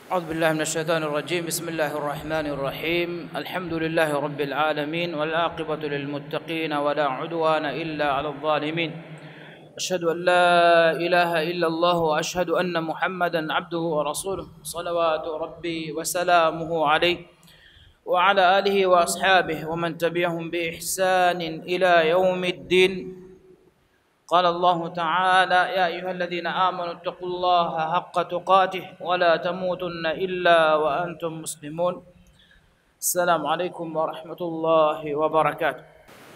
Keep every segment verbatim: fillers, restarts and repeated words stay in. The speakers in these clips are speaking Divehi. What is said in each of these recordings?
أعوذ بالله من الشيطان الرجيم. بسم الله الرحمن الرحيم. الحمد لله رب العالمين، والعاقبة للمتقين، ولا عدوان إلا على الظالمين. أشهد أن لا إله إلا الله، وأشهد أن محمدا عبده ورسوله، صلوات ربي وسلامه عليه، وعلى آله وأصحابه ومن تبعهم بإحسان إلى يوم الدين. قال الله تعالى: يا أيها الذين آمنوا اتقوا الله حق تقاته ولا تموتن إلا وأنتم مسلمون. السلام عليكم ورحمة الله وبركاته.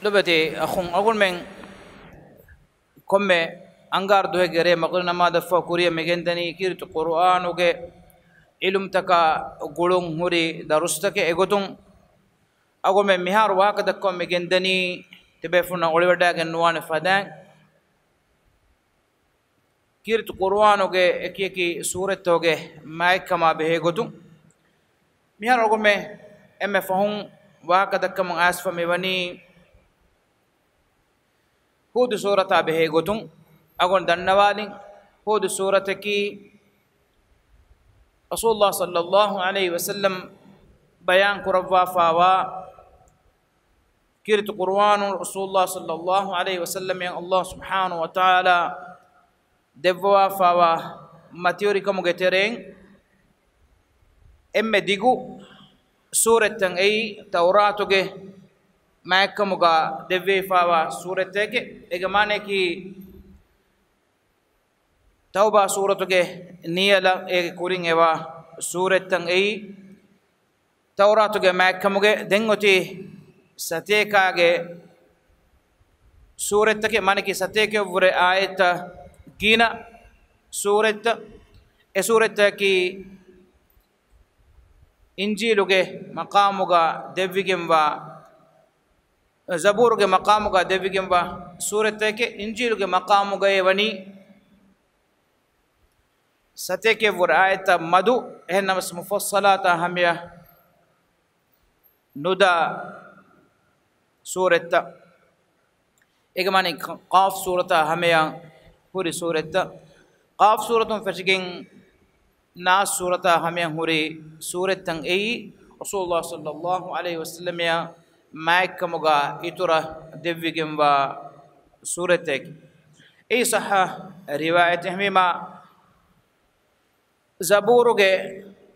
ލޮބުވެތި އަޚުން، އަޅުގަނޑުމެން ކޮންމެ އަންގާރަ ދުވަހެއްގެ ރޭ މަގްރިބު ނަމާދަށްފަހު ކުރިއަށް މިގެންދަނީ ކީރިތި ޤުރުއާނުގެ ޢިލްމުތަކާ ގުޅުން ހުރި ދަރުސްތަކެއް. އެގޮތުން އަޅުގަނޑުމެން މިހާރު ވާހަކަ ދައްކަމުން މިގެންދަނީ ތިބޭފުޅުންނަށް އޮޅިވަޑައިގެން ނުވާނެ ފަދައިން، ކީރިތި ޤުރުއާނުގެ އެކިއެކި ސޫރަތްތަކުގެ މާތްކަމާ ބެހޭ ގޮތުން. މިހާރު އަޅުގަނޑުމެން އެންމެ ފަހުން ވާހަކަ ދައްކަމުން އައިސްފަ މިވަނީ ހޫދު ސޫރަތާ ބެހޭ ގޮތުން. އަޅުގަނޑު ދަންނަވާލިން، ހޫދު ސޫރަތަކީ ރަސޫލުﷲ ޞައްލަﷲ ޢަލައިހި ވަސައްލަމް ބަޔާން ކުރައްވާފާވާ ކީރިތި ޤުރުއާނު، ރަސޫލުﷲ ޞައްލަﷲ ޢަލައިހި ވަސައްލަމަށް ﷲ ސުބްޙާނަހޫ ވަތަޢާލާ ދެއްވަވާފާވާ މަތިވެރިކަމުގެ ތެރެއިން އެންމެ ދިގު ސޫރަތްތައް އެއީ ތައުރާތުގެ މާތްކަމުގަ ދެއްވެވިފާވާ ސޫރަތެކެ. އޭގެ މާނައަކީ ތައުބާ ސޫރަތުގެ ނިޔަލަށް އޭގެ ކުރިން އެވާ ސޫރަތްތައް އެއީ ތައުރާތުގެ މާތްކަމުގެ. ދެން އޮތީ ސަތޭކާގެ ސޫރަތްތަކެއް، މާނައަކީ ސަތޭކައަށްވުރެ އާޔަތްތައް ގިނަ ސޫރަތްތައް. އެ ސޫރަތްތަކަކީ އިންޖީލުގެ މަޤާމުގަ ދެއްވިގެންވާ، ޒަބޫރުގެ މަޤާމުގަ ދެއްވިގެންވާ ސޫރަތްތަކެއް. އިންޖީލުގެ މަޤާމުގައޭ ވަނީ ސަތޭކައަށްވުރެ އާޔަތްތައް މަދު، އެހެންނަމަވެސް މުފައްޞަލާތާ ހަމަޔަށް ނުދާ ސޫރަތްތައް. އޭގެ މާނަ ޤާފް ސޫރަތާ ހަމަޔަށް ހުރި ސޫރަތްތައް. ޤާފް ސޫރަތުން ފެށިގެން ނާސް ސޫރަތާ ހަމަޔަށް ހުރި ސޫރަތްތައް އެއީ ރަސޫލުﷲ ޞައްލަﷲ ޢަލައިހި ވަސައްލަމައަށް މާތްކަމުގަ އިތުރަށް ދެއްވިގެންވާ ސޫރަތެކެ. އެއީ ޞައްޙަ ރިވާޔަތެއް. އެހެންވީމާ، ޒަބޫރުގެ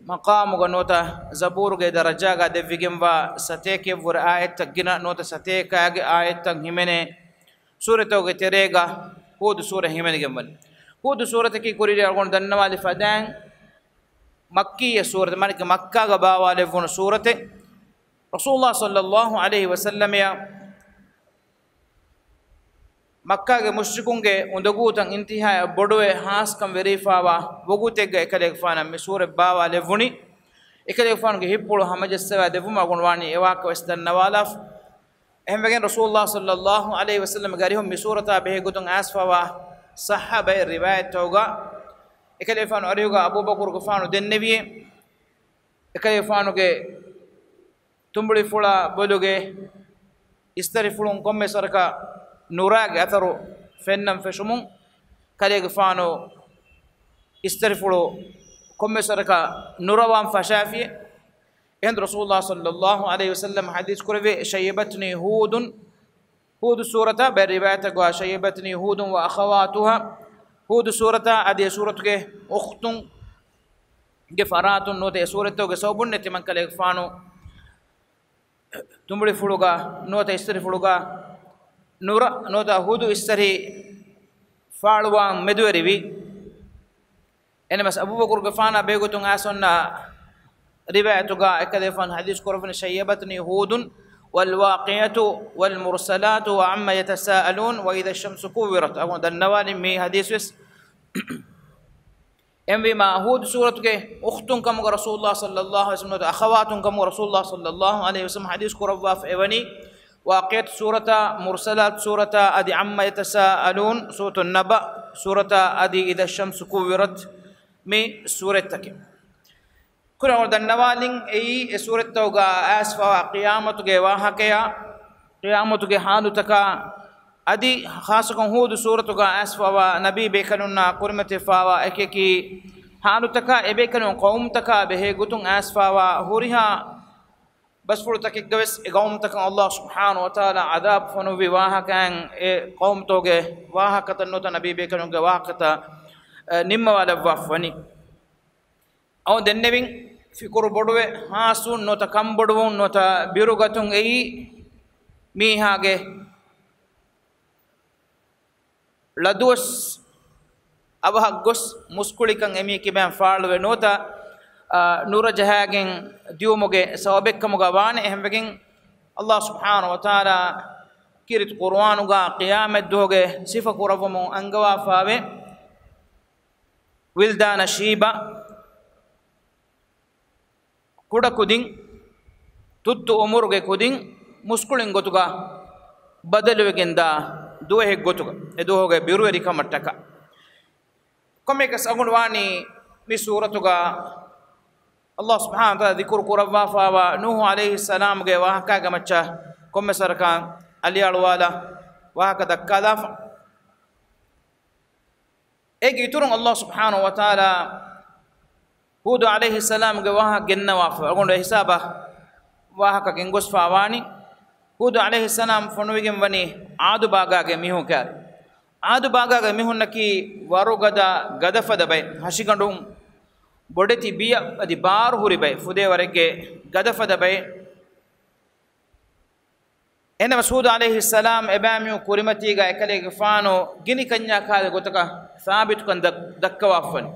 މަޤާމުގަ ނުވަތަ ޒަބޫރުގެ ދަރަޖާގަ ދެއްވިގެންވާ ސަތޭކައަށްވުރެ އާޔަތްތައް ގިނަ ނުވަތަ ސަތޭކައިގެ އާޔަތްތައް ހިމެނޭ ސޫރަތުގެ ތެރޭގަ ހޫދު ސޫރަ ހިމެނިގެންވަނީ. ހޫދު ސޫރަތަކީ ކުރިއަށް އަޅުގަނޑު ދަންނަވާލި ފަދައިން މައްކީއްޔަ ސޫރަތެއް، މާނައަކީ މައްކާގަ ބާވާލެއްވުނު ސޫރަތެއް. ރަސޫލުﷲ ޞައްލަﷲ ޢަލައިހި ވަސައްލަމައަށް މައްކާގެ މުޝްރިކުންގެ އުނދަގޫތައް އިންތިހާއަށް ބޮޑުވެ ހާސްކަން ވެރިވެފާވާ ވަގުތެއްގަ އެކަލޭގެފާނަށް މި ސޫރަތް ބާވާލެއްވުނީ. އެކަލޭގެފާނުގެ ހިތްޕުޅު ހަމަޖައްސަވާ ދެއްވުމަށް އަޅުގަނޑު ވާނީ އެ ވާހަކަ ވެސް ދަންނަވާލާފަ. އެހެންވެގެން ރަސޫލުﷲ ޞައްލަﷲ ޢަލައިހި ވަސައްލަމްގެ އަރިހުން މި ސޫރަތާ ބެހޭ ގޮތުން އައިސްފާވާ ޞައްޙަ ބައެއް ރިވާޔަތްތަކުގަ އެކަލޭގެފާނު އަރިހުގަ އަބޫބަކުރުގެފާނު ދެންނެވިއޭ. އެކަލޭގެފާނުގެ ތުނބުޅިފުޅާ ބޮލުގެ އިސްތަށިފުޅުން ކޮންމެސް ވަރަކަށް ނުރާގެ އަސަރު ފެންނަން ފެށުމުން، ކަލޭގެފާނު އިސްތަށިފުޅު ކޮންމެސް ވަރަކަށް ނުރަވާން ފަށާފިއޭ. އެހިނދު ރަސޫލުﷲ ޞައްލަﷲ ޢަލައިހި ވަސައްލަމް ޙަދީޘް ކުރެއްވި، "شيبتني هود." ހޫދު ސޫރަތާ ބައެއް ރިވާޔަތްތަކުގަ "شيبتني هود وأخواتها." ހޫދު ސޫރަތާ އަދި އެ ސޫރަތުގެ އުޚްތުންގެ ފަރާތުން ނުވަތަ އެ ސޫރަތްތަކުގެ ސަބަބުން ނެތިމަން ކަލޭގެފާނު ތުނބުޅިފުޅުގަ ނުވަތަ އިސްތަށިފުޅުގަ ނުރަ ނުވަތަ ހުދު އިސްތަށި ފާޅުވާން މެދުވެރިވި. އެނަމަސް އަބޫބަކުރުގެފާނާ ބެހޭގޮތުން އައިސް އޮންނަ ރިވާޔަތުގަ އެކަލޭގެފާނު ޙަދީޘް ކުރައްވަނީ، "شيبتني هود والواقعة والمرسلات وعم يتساءلون وإذا الشمس كورت." އަޅުގަނޑު ދަންނަވާލި މި ޙަދީޘް ވެސް. އެހެންވީމާ، ހޫދު ސޫރަތުގެ އުޚްތުން ކަމުގަ ރަސޫލުﷲ ޞައްލަﷲ ޢަލައިހި ވަސައްލަމް ނުވަތަ އަޚަވާތުން ކަމުގަ ރަސޫލުﷲ ޞައްލަﷲ ޢަލައިހި ވަސައްލަމް ޙަދީޘް ކުރައްވާފަ އެވަނީ، ވާޤިޢަތު ސޫރަތާ، މުރްސަލާތު ސޫރަތާ އަދި ޢައްމަ ޔަތަސާއަލޫން، ސޫރަތު ނަބައް ސޫރަތާ އަދި އިޛަ ޝަމްސު ކުއްވިރަތް މި ސޫރަތްތަކެއް. ކުރިން އަޅުގަނޑު ދަންނަވާލިން އެއީ އެ ސޫރަތްތަކުގަ އައިސްފަވާ ޤިޔާމަތުގެ ވާހަކަޔާ، ޤިޔާމަތުގެ ޙާލުތަކާ، އަދި ޚާއްޞަކޮށް ހޫދު ސޫރަތުގަ އައިސްފަވާ ނަބީ ބޭކަލުންނާ ކުރިމަތިވެފާވާ އެކިއެކި ޙާލުތަކާ އެބޭކަލުން ޤައުމުތަކާ ބެހޭ ގޮތުން އައިސްފާވާ ހުރިހާ ބަސްފުޅުތަކެއްގަވެސް އެ ޤައުމުތަކަށް ﷲ ސުބްޙާނަހޫ ވަތަޢާލާ ޢަޛާބު ފޮނުއްވި ވާހަކައިން އެ ޤައުމުތަކުގެ ވާހަކަތައް ނުވަތަ ނަބީ ބޭކަލުންގެ ވާހަކަތައް، އެ، ނިންމަވާލައްވާފަ ވަނީ. އައު ދެންނެވިން ފިކުރު ބޮޑުވެ، ހާސްވުން ނުވަތަ ކަންބޮޑުވުން ނުވަތަ ބިރުގަތުން އެއީ މީހާގެ ޅަދުވަސް އަވަހަށް ގޮސް މުސްކުޅިކަން އެމީހެއްގެ ބައިން ފާޅުވެ ނުވަތަ، އާ، ނުރަޖަހާގެން ދިއުމުގެ ސަބަބެއްކަމުގަ ވާނެ. އެހެންވެގެން ﷲ ސުބްޙާނަހޫ ވަތަޢާލާ ކީރިތި ޤުރުއާނުގަ ޤިޔާމަތްދުވަހުގެ ސިފަ ކުރައްވަމުން އަންގަވާފާވޭ. ވިލްދާނަ ޝީބާ، ކުޑަކުދިން، ތުއްތު އުމުރުގެ ކުދިން މުސްކުޅިން ގޮތުގަ ބަދަލުވެގެންދާ ދުވަހެއް ގޮތުގަ، އެ ދުވަހުގެ ބިރުވެރިކަމަށްޓަކާ. ކޮންމެއަކަސް އަގުން ވާނީ މި ސޫރަތުގަ ﷲ ސުބްޙާނަހޫ ވަތަޢާލާ ޛިކުރު ކުރައްވާފާވާ ނޫޙު ޢަލައިހިއްސަލާމުގެ ވާހަކާގެ މައްޗަށް ކޮންމެ ސަރަކަށް އަލިއަޅުވާލާ ވާހަކަ ދައްކާލާފަ. އޭގެ އިތުރުން ﷲ ސުބްޙާނަހޫ ވަތަޢާލާ ހޫދު ޢަލައިހިއްސަލާމުގެ ވާހަކަ ގެންނަވާފަ އަގުނޑު އެ ހިސާބަށް ވާހަކަ ގެންގޮސްފާވާނީ. ހޫދު ޢަލައިހިއްސަލާމް ފޮނުވިގެން ވަނީ ޢާދު ބާގާގެ މީހުން ކާރި. ޢާދު ބާގާގެ މީހުންނަކީ ވަރުގަދަ ގަދަފަދަ ބައެއް، ހަށިގަނޑުން ބޮޑެތި ބިޔަ އަދި ބާރު ހުރި ބައެއް، ފުދޭވަރެއްގެ ގަދަފަދަ ބައެއް. އެހެންނަމަ ހޫދު ޢަލައިހިއްސަލާމް އެބައިމީހުން ކުރިމަތީގަ އެކަލޭގެފާނު ގިނި ކަންޏާ ކާލެ ގޮތަކަށް ސާބިތުކަން ދައް-، ދައްކަވާފަން.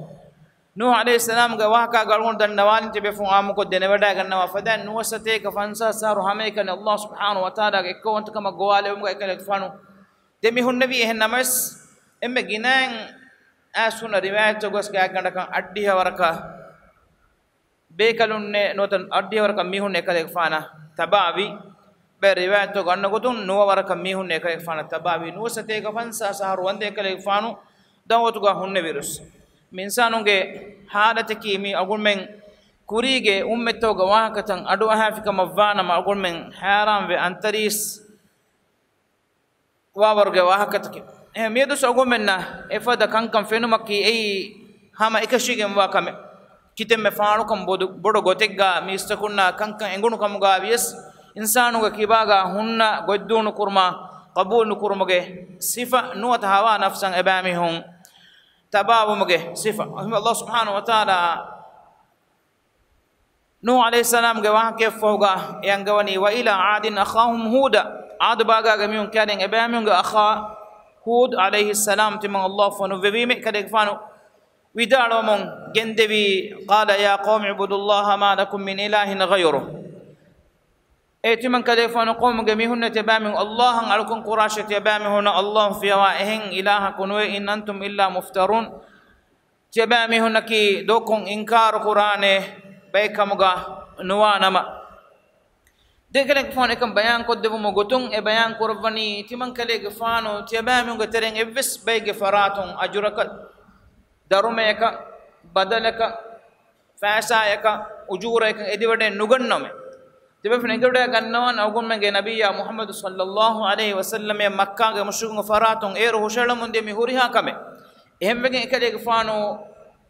ނޫޙު ޢަލައިހިއްސަލާމްގެ ވާހަކާގަ އަޅުގަނޑު ދަންނަވާލިން ތިބޭފުން އާއްމުކޮށް ދެނެވަޑައިގަންނަވާ ފަދައިން ނުވަސަތޭކަ ފަންސާސް އަހަރު ހަމައެކަނި ﷲ ސުބްޙާނަހޫ ވަތަޢާލާގެ އެއްކައުވަންތަކަމަށް ގޮވާލެވުމުގަ އެކަލޭގެފާނު ދެމިހުންނެވީ. އެހެން ނަމަވެސް، އެންމެ ގިނައިން އައިސް ހުންނަ ރިވާޔަތްތަކުގަސް ގާތްގަނޑަކަށް އައްޑިހަ ވަރަކަށް ބޭކަލުންނެއް ނުވަތަ އައްޑިހަ ވަރަކަށް މީހުން އެކަލޭގެފާނަށް ތަބާވި. ބައެއް ރިވާޔަތްތަކުގަ އަންނަ ގޮތުން ނުވަ ވަރަކަށް މީހުން އެކަލޭގެފާނަށް ތަބާވި. ނުވަސަތޭކަ ފަންސާސް އަހަރު ވަންދެން އެކަލޭގެފާނު ދަޢުވަތުގަ ހުންނެވިރުސް. މި އިންސާނުންގެ ޙާލަތަކީ މީ އަގުންމެން ކުރީގެ އުއްމަތްތަކުގެ ވާހަކަތައް އަޑުއަހާފިކަމަށްވާނަމަ އަގުންމެން ހައިރާންވެ އަންތަރީސް ވާވަރުގެ ވާހަކަތަކެއް. އެހެން މިއަދުސް އަގުންމެންނަށް އެފަދަ ކަންކަން ފެނުމަކީ އެއީ ހަމަ އެކަށީގެންވާ ކަމެއް. ކިތަންމެ ފާޅުކަން ބޮޑު، ބޮޑު ގޮތެއްގަ މީސްތަކުންނަށް ކަންކަން އެނގުނު ކަމުގަ ވިޔަސް، އިންސާނުގެ ކިބާގަ ހުންނަ ގޮތްދޫނުކުރުމާ ޤަބޫލުނުކުރުމުގެ ސިފަ ނުވަތަ ހަވާ ނަފްސަށް އެބައިމީހުން ތަބާވުމުގެ ސިފަ. އެހެންވެ ﷲ ސުބްޙާނަހޫ ވަތަޢާލާ ނޫޙު ޢަލައިހިއްސަލާމްގެ ވާހަކައަށް ފަހުގަ އެ އަންގަވަނީ، وإلى عاد أخاهم هودا، ޢާދު ބާގާގެ މީހުން ކައިރިން އެބައިމީހުންގެ އަޚާ ހޫދު ޢަލައިހިއްސަލާމް ތިމަން ﷲ ފޮނުއްވެވީމޭ. އެކަލޭގެފާނު ވިދާޅުވަމުން ގެންދެވީ، قال يا قوم اعبدوا الله ما لكم من إله غيره. އޭ ތިމަން ކަލޭގެފާނު ޤައުމުގެ މީހުންނޭ ތިޔަބައިމީހުން ﷲ އަށް އަޅުކަން ކުރާށޭ، ތިޔަބައިމީހުންނަށް ﷲ ފިޔަވާ އެހެން އިލާހަކު ނުވޭ، إن أنتم إلا مفترون. ތިޔަބައިމީހުންނަކީ ދޯކޮށް އިންކާރު ކުރާނެ ބައެއް ކަމުގަ ނުވާ ނަމަ. ދެކަލޭގެފާނު އެކަން ބަޔާން ކޮށްދެއްވުމުގެ ގޮތުން އެ ބަޔާން ކުރައްވަނީ، ތިމަން ކަލޭގެފާނު ތިޔަބައިމީހުންގެ ތެރެއިން އެއްވެސް ބައެއްގެ ފަރާތުން އަޖުރަކަށް، ދަރުމަޔަކަށް، ބަދަލަކަށް، ފައިސާއަކަށް، އުޖޫރައަކަށް އެދިވަޑައެއް ނުގަންނަވަމޭ. ތިބޭފުޅުން އެނގިވަޑައިގަންނަވާނެ އަޅުގަނޑުމެންގެ ނަބިއްޔާ މުޙައްމަދު ޞައްލައްލާހު ޢަލައިހި ވަސައްލަމައަށް މައްކާގެ މުޝްރިކުންގެ ފަރާތުން އޭރު ހުށަހެޅަމުންދިޔަ މި ހުރިހާ ކަމެއް. އެހެންވެގެން އެކަލޭގެފާނު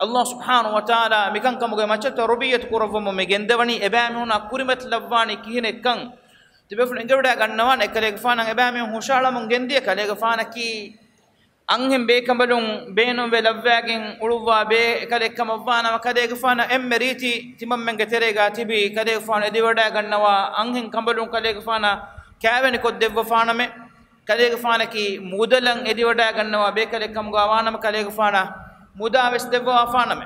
ﷲ ސުބްޙާނަހޫ ވަތަޢާލާ މިކަންކަމުގެ މައްޗަށް ތަރުބިއްޔަތު ކުރައްވަމުން މި ގެންދަވަނީ، އެބައިމީހުންނާ ކުރިމަތިލައްވާނީ ކިހިނެއްކަން. ތިބޭފުޅުން އެނގިވަޑައިގަންނަވާނެ އެކަލޭގެފާނަށް އެބައިމީހުން ހުށަހަޅަމުން ގެންދިޔަ ކަލޭގެފާނަކީ އަންހެން ބޭކަނބަލުން ބޭނުންވެ ލައްވާގެން އުޅުއްވާ ބޭ އެކަލެއްކަމަށްވާނަމަ، ކަލޭގެފާނަށް އެންމެ ރީތި ތިމަންމެންގެ ތެރޭގަ ތިބި ކަލޭގެފާނު އެދިވަޑައިގަންނަވާ އަންހެން ކަނބަލުން ކަލޭގެފާނަށް ކައިވެނިކޮށްދެއްވަފާނަމޭ. ކަލޭގެފާނަކީ މުދަލަށް އެދިވަޑައިގަންނަވާ ބޭކަލެއް ކަމުގަ ވާނަމަ، ކަލޭގެފާނަށް މުދާވެސް ދެއްވަވާފާނަމޭ.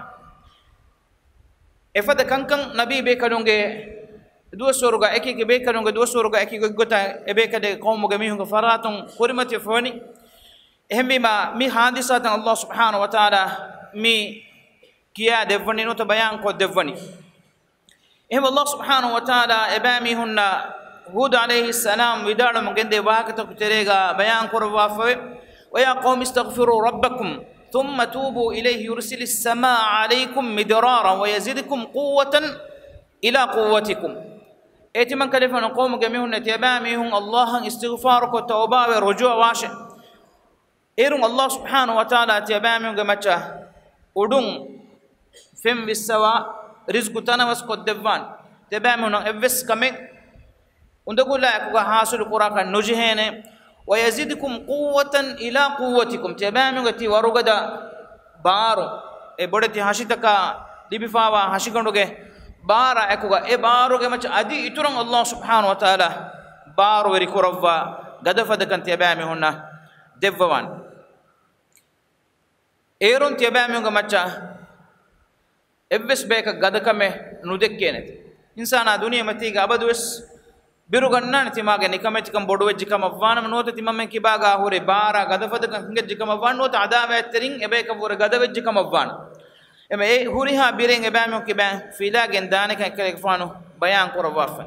އެފަދަ ކަންކަން ނަބީ ބޭކަލުންގެ ދުވަސްވަރުގަ އެކި އެކި ބޭކަލުންގެ ދުވަސްވަރުގަ އެކި ގޮތްގޮތަށް އެބޭކަލެއް ޤައުމުގެ މީހުންގެ ފަރާތުން ކުރިމަތިވެފަވަނީ. އެހެންވީމާ، މި ހާދިސާތައް ﷲ ސުބްޙާނަހޫ ވަތަޢާލާ މި ކިޔާ ދެއްވަނީ ނުވަތަ ބަޔާން ކޮށްދެއްވަނީ. އެހެން ﷲ ސުބްޙާނަހޫ ވަތަޢާލާ އެބައިމީހުންނަށް ހޫދު ޢަލައިހިއްސަލާމް ވިދާޅުވަމުން ގެންދޭ ވާހަކަތަކުގެ ތެރޭގަ ބަޔާން ކުރައްވާފަވޭ، ويا قوم استغفروا ربكم ثم توبوا إليه يرسل السماء عليكم مدرارا ويزدكم قوة إلى قوتكم. އޭ ތިމަން ކަލޭގެފާނު ޤައުމުގެ މީހުންނޭ ތިޔަބައިމީހުން ﷲ އަށް އިސްތިޣްފާރުކޮށް ތައުބާވެ ރުޖޫޢަވާށޭ. އޭރުން ﷲ ސުބްޙާނަހޫ ވަތަޢާލާ ތިޔަބައިމީހުންގެ މައްޗަށް އުޑުން ފެން ވިއްސަވާ، ރިޒްގު ތަނަވަސް ކޮށްދެއްވާނެ. ތިޔަބައިމީހުންނަށް އެއްވެސް ކަމެއް އުނދަގުލާ އެކުގަ ހާސިލު ކުރާކަށް ނުޖެހޭނެ. وَيَزِدْكُمْ قُوَّةً إِلَىٰ قُوَّتِكُمْ. ތިޔަބައިމީހުންގެ ތި ވަރުގަދަ ބާރު، އެ ބޮޑެތި ހަށިތަކާ ލިބިފާވާ ހަށިގަނޑުގެ ބާރާ އެކުގަ، އެ ބާރުގެ މައްޗަށް އަދި އިތުރަށް ﷲ ސުބްޙާނަހޫ ވަތަޢާލާ ބާރުވެރި ކުރައްވާ ގަދަފަދަކަން ތިޔަބައިމީހުންނަށް ދެއްވަވާނެ. އޭރުން ތިޔަބައިމީހުންގެ މައްޗަށް އެއްވެސް ބަޔަކަށް ގަދަކަމެއް ނުދެއްކޭނެތެ. އިންސާނާ ދުނިޔެމަތީގަ އަބަދުވެސް ބިރުގަންނާނެ ތިމާގެ ނިކަމެތިކަން ބޮޑުވެއްޖެ ކަމަށްވާނަމަ، ނުވަތަ ތިމަންމެން ކިބާގާ ހުރި ބާރާ ގަދަފަދަކަން ހިނގައްޖެ ކަމަށްވާނެ، ނުވަތަ އަދާވާތްތެރިން އެބަޔަކަށްވުރެ ގަދަވެއްޖެ ކަމަށްވާނެ. އެމަ އެ ހުރިހާ ބިރެއް އެބައިމީހުން ކިބައިން ފިލާގެން ދާނެކަން އެކަލޭގެފާނު ބަޔާން ކުރައްވާފަ.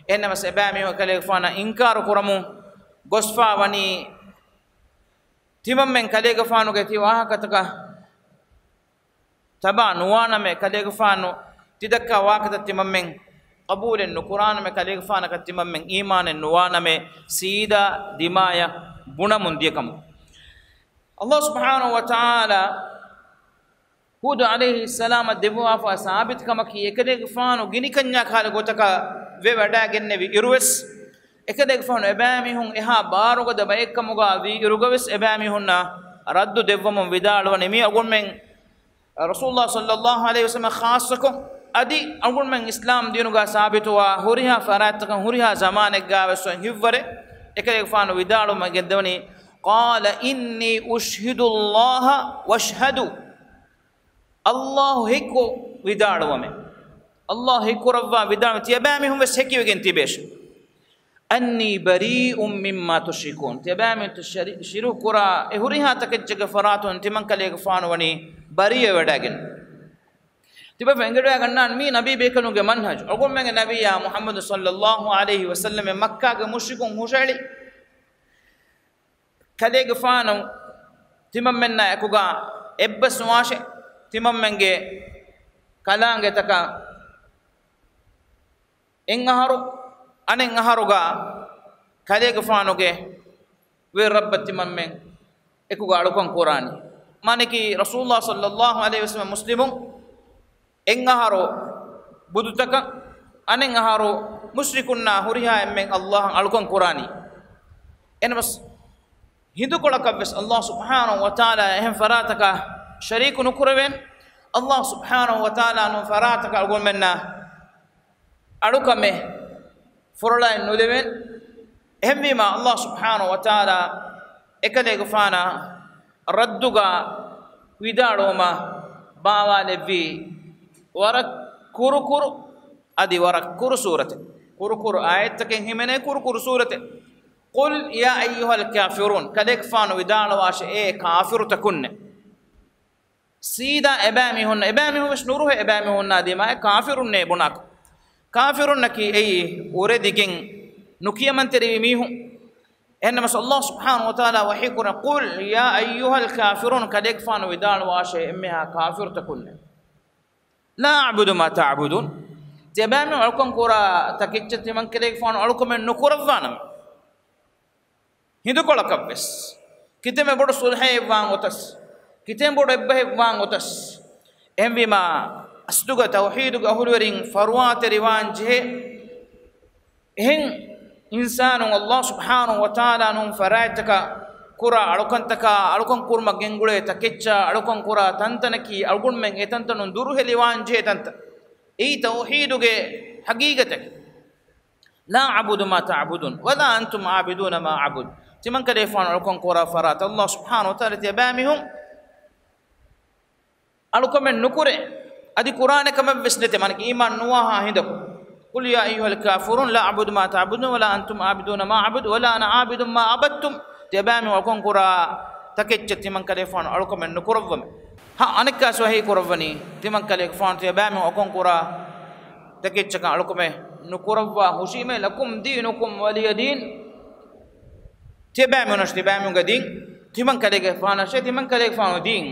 އެހެންނަމަސް އެބައިމީހުން އެކަލޭގެފާނަށް އިންކާރު ކުރަމުން ގޮސްފާ ވަނީ ތިމަންމެން ކަލޭގެފާނުގެ ތި ވާހަކަތަކަށް ތަބާ ނުވާނަމޭ، ކަލޭގެފާނު ތިދައްކާ ވާހަކަތައް ތިމަންމެން ޤަބޫލެއް ނުކުރާނަމޭ، ކަލޭގެފާނަކަށް ތިމަންމެން އީމާނެއް ނުވާނަމޭ، ސީދާ ދިމާޔަށް ބުނަމުން ދިޔަކަމުން. ﷲ ސުބްޙާނަހޫ ވަތަޢާލާ ހޫދު ޢަލައިހިއްސަލާމަށް ދެއްވާފާ ސާބިތުކަމަކީ، އެކަލޭގެފާނު ގިނިކަންޏާ ކަހަލަ ގޮތަކަށް ވެ ވަޑައިގެންނެވި އިރުވެސް، އެކަލޭގެފާނު އެބައިމީހުން އެހާ ބާރުގަދަ ބައެއްކަމުގަ ވީ އިރުގަވެސް، އެބައިމީހުންނަށް ރައްދު ދެއްވަމުން ވިދާޅުވަނީ، މީ އަޅުގަނޑުމެން ރަސޫލުﷲ ޞައްލައްލާހު ޢަލައިހި ވަސައްލަމަ ޚާއްޞަކޮށް، އަދި އަޅުގަނޑުމެން އިސްލާމް ދީނުގަ ސާބިތުވާ ހުރިހާ ފަރާތްތަކަށް ހުރިހާ ޒަމާނެއްގަވެސް ހިތްވަރެއް އެކަލޭގެފާނު ވިދާޅުވުމަށް ގެންދަވަނީ، قَالَ إِنِّي أُشْهِدُ اللَّهَ وَاشْهَدُوا. ﷲ ހެކިކޮށް ވިދާޅުވަމެ. ﷲ ހެކިކުރައްވާ ވިދާޅުވަމެ. ތިޔަބައިމީހުން ވެސް ހެކިވެގެން ތިބޭށެ. أَنِّي بَرِيءٌ مِّمَّا تُشْرِكُونَ. ތިޔަބައިމީހުން ޝިރި-، ޝިރުކު ކުރާ އެ ހުރިހާ ތަކެއްޗެއްގެ ފަރާތުން ތިމަން ކަލޭގެފާނު ވަނީ ބަރީއަވެވަޑައިގެން. ތިބަ ފެންގެޑުވާ ގަންނާން މީ ނަބީ ބޭކަލުންގެ މަންހަޖު. އަޅުގަނޑުމެންގެ ނަބިއްޔާ މުޙައްމަދު ޞައްލައްލާހު ޢަލައިހި ވަސައްލަމަ މައްކާގެ މުޝްރިކުން ހުށައެޅި ކަލޭގެފާނު ތިމަންމެންނާ އެކުގަ އެއްބަސް ނުވާށޭ. ތިމަންމެންގެ ކަލާނގެތަކަށް އެއް އަހަރު އަނެއް އަހަރުގަ ކަލޭގެފާނުގެ ވެރި ރައްބަށް ތިމަންމެން އެކުގަ އަޅުކަން ކުރާނީ. މާނައަކީ ރަސޫލުﷲ ޞައްލައްލާހު ޢަލައިހި ވަސައްލަމަ މުސްލިމުން އެއް އަހަރު ބުދުތަކަށް، އަނެއް އަހަރު މުޝްރިކުންނާ ހުރިހާ އެންމެން ﷲ އަށް އަޅުކަން ކުރާނީ. އެނަމަސް ހިނދުކޮޅަކަށްވެސް ﷲ ސުބްޙާނަހޫ ވަތަޢާލާ އެހެން ފަރާތަކަށް ޝަރީކު ނުކުރެވޭނެ. ﷲ ސުބްޙާނަހޫ ވަތަޢާލާ ނޫން ފަރާތަކަށް އަޅުގަނޑުމެންނަށް އަޅުކަމެއް ފުރޮޅައެއް ނުލެވޭނެ. އެހެންވީމާ، ﷲ ސުބްޙާނަހޫ ވަތަޢާލާ އެކަލޭގެފާނަށް ރައްދުގަ ވިދާޅުވުމަށް ބާވާލެއްވީ ވަރަށް ކުރުކުރު، އަދި ވަރަށް ކުރު ސޫރަތެއް. ކުރުކުރު އާޔަތްތަކެއް ހިމެނޭ، ކުރުކުރު ސޫރަތެއް. قُلْ يَا أَيُّهَا الْكَافِرُونَ. ކަލޭގެފާނު ވިދާޅުވާށޭ، އޭ ކާފިރުތަކުންނޭ. ސީދާ އެބައިމީހުން، އެބައިމީހުން ވެސް ނުރުހޭ އެބައިމީހުންނާ ދިމާއަށް ކާފިރުންނޭ ބުނާކަށް. ކާފިރުންނަކީ އެއީ އުރެދިގެން ނުކިޔަމަންތެރިވި މީހުން. އެހެންނަމަސް ﷲ ސުބްޙާނަހޫ ވަތަޢާލާ ވަޙީކުރަން، قُلْ يَا أَيُّهَا الْكَافِرُونَ، ކަލޭގެފާނު ވިދާޅުވާށޭ، އެންމެހާ ކާފިރުތަކުންނޭ. لَا أَعْبُدُ مَا تَعْبُدُونَ. ތިޔަބައިމީހުން އަޅުކަން ކުރާ ތަކެއްޗަށް ތިމަން ކަލޭގެފާނު އަޅުކަމެއް ނުކުރައްވާނަމޭ. ހިނދުކޮޅަކަށްވެސް، ކިތަންމެ ބޮޑު ޞުލްޙައެއްވާން އޮތަސް، ކިތަން ބޮޑު އެއްބަހެއްވާން އޮތަސް، އެހެންވީމާ، އަސްލުގަ ތައުޙީދުގެ އަހުލުވެރިން ފަރުވާތެރިވާން ޖެހޭ. އެހެން އިންސާނުން ﷲ ސުބްޙާނަހޫ ވަތަޢާލާ ނޫން ފަރާތްތަކަށް ކުރާ އަޅުކަންތަކާ، އަޅުކަން ކުރުމަށް ގެންގުޅޭ ތަކެއްޗާ އަޅުކަން ކުރާ ތަންތަނަކީ އަޅުގަނޑުމެން އެތަންތަނުން ދުރުހެލިވާން ޖެހޭ ތަންތަން. އެއީ ތައުޙީދުގެ ޙަޤީޤަތަކީ. لَا أَعْبُدُ مَا تَعْبُدُونَ وَلَا أَنْتُمْ عَابِدُونَ مَا أَعْبُدُ. ތިމަން ކަލޭގެފާނު އަޅުކަން ކުރާ ފަރާތަށް ﷲ ސުބްޙާނަހޫ ވަތަޢާލާ ތިޔަބައިމީހުން އަޅުކަމެއް ނުކުރޭ. އަދި ކުރާނެ ކަމެއްވެސް ނެތޭ، މާނައަކީ އީމާން ނުވާހާ ހިނދަކު. قُلْ يَا أَيُّهَا الْكَافِرُونَ لَا أَعْبُدُ مَا تَعْبُدُونَ وَلَا أَنْتُمْ عَابِدُونَ مَا أَعْبُدُ وَلَا أَنَا عَابِدٌ مَا عَبَدْتُمْ. ތިޔަބައިމީހުން އަޅުކަން ކުރާ ތަކެއްޗަށް ތިމަން ކަލޭގެފާނު އަޅުކަމެއް ނުކުރައްވަމޭ. ހަ، އަނެއްކާސް ވަޙީ ކުރައްވަނީ، ތިމަން ކަލޭގެފާނު ތިޔަބައިމީހުން އަޅުކަން ކުރާ ތަކެއްޗަކަށް އަޅުކަމެއް ނުކުރައްވާ ހުށީމޭ. لَكُمْ دِينُكُمْ وَلِيَ دِينِ. ތިޔަބައިމީހުންނަށް ތިޔަބައިމީހުންގެ ދީން، ތިމަން ކަލޭގެފާނަށޭ ތިމަން ކަލޭގެފާނު ދީން.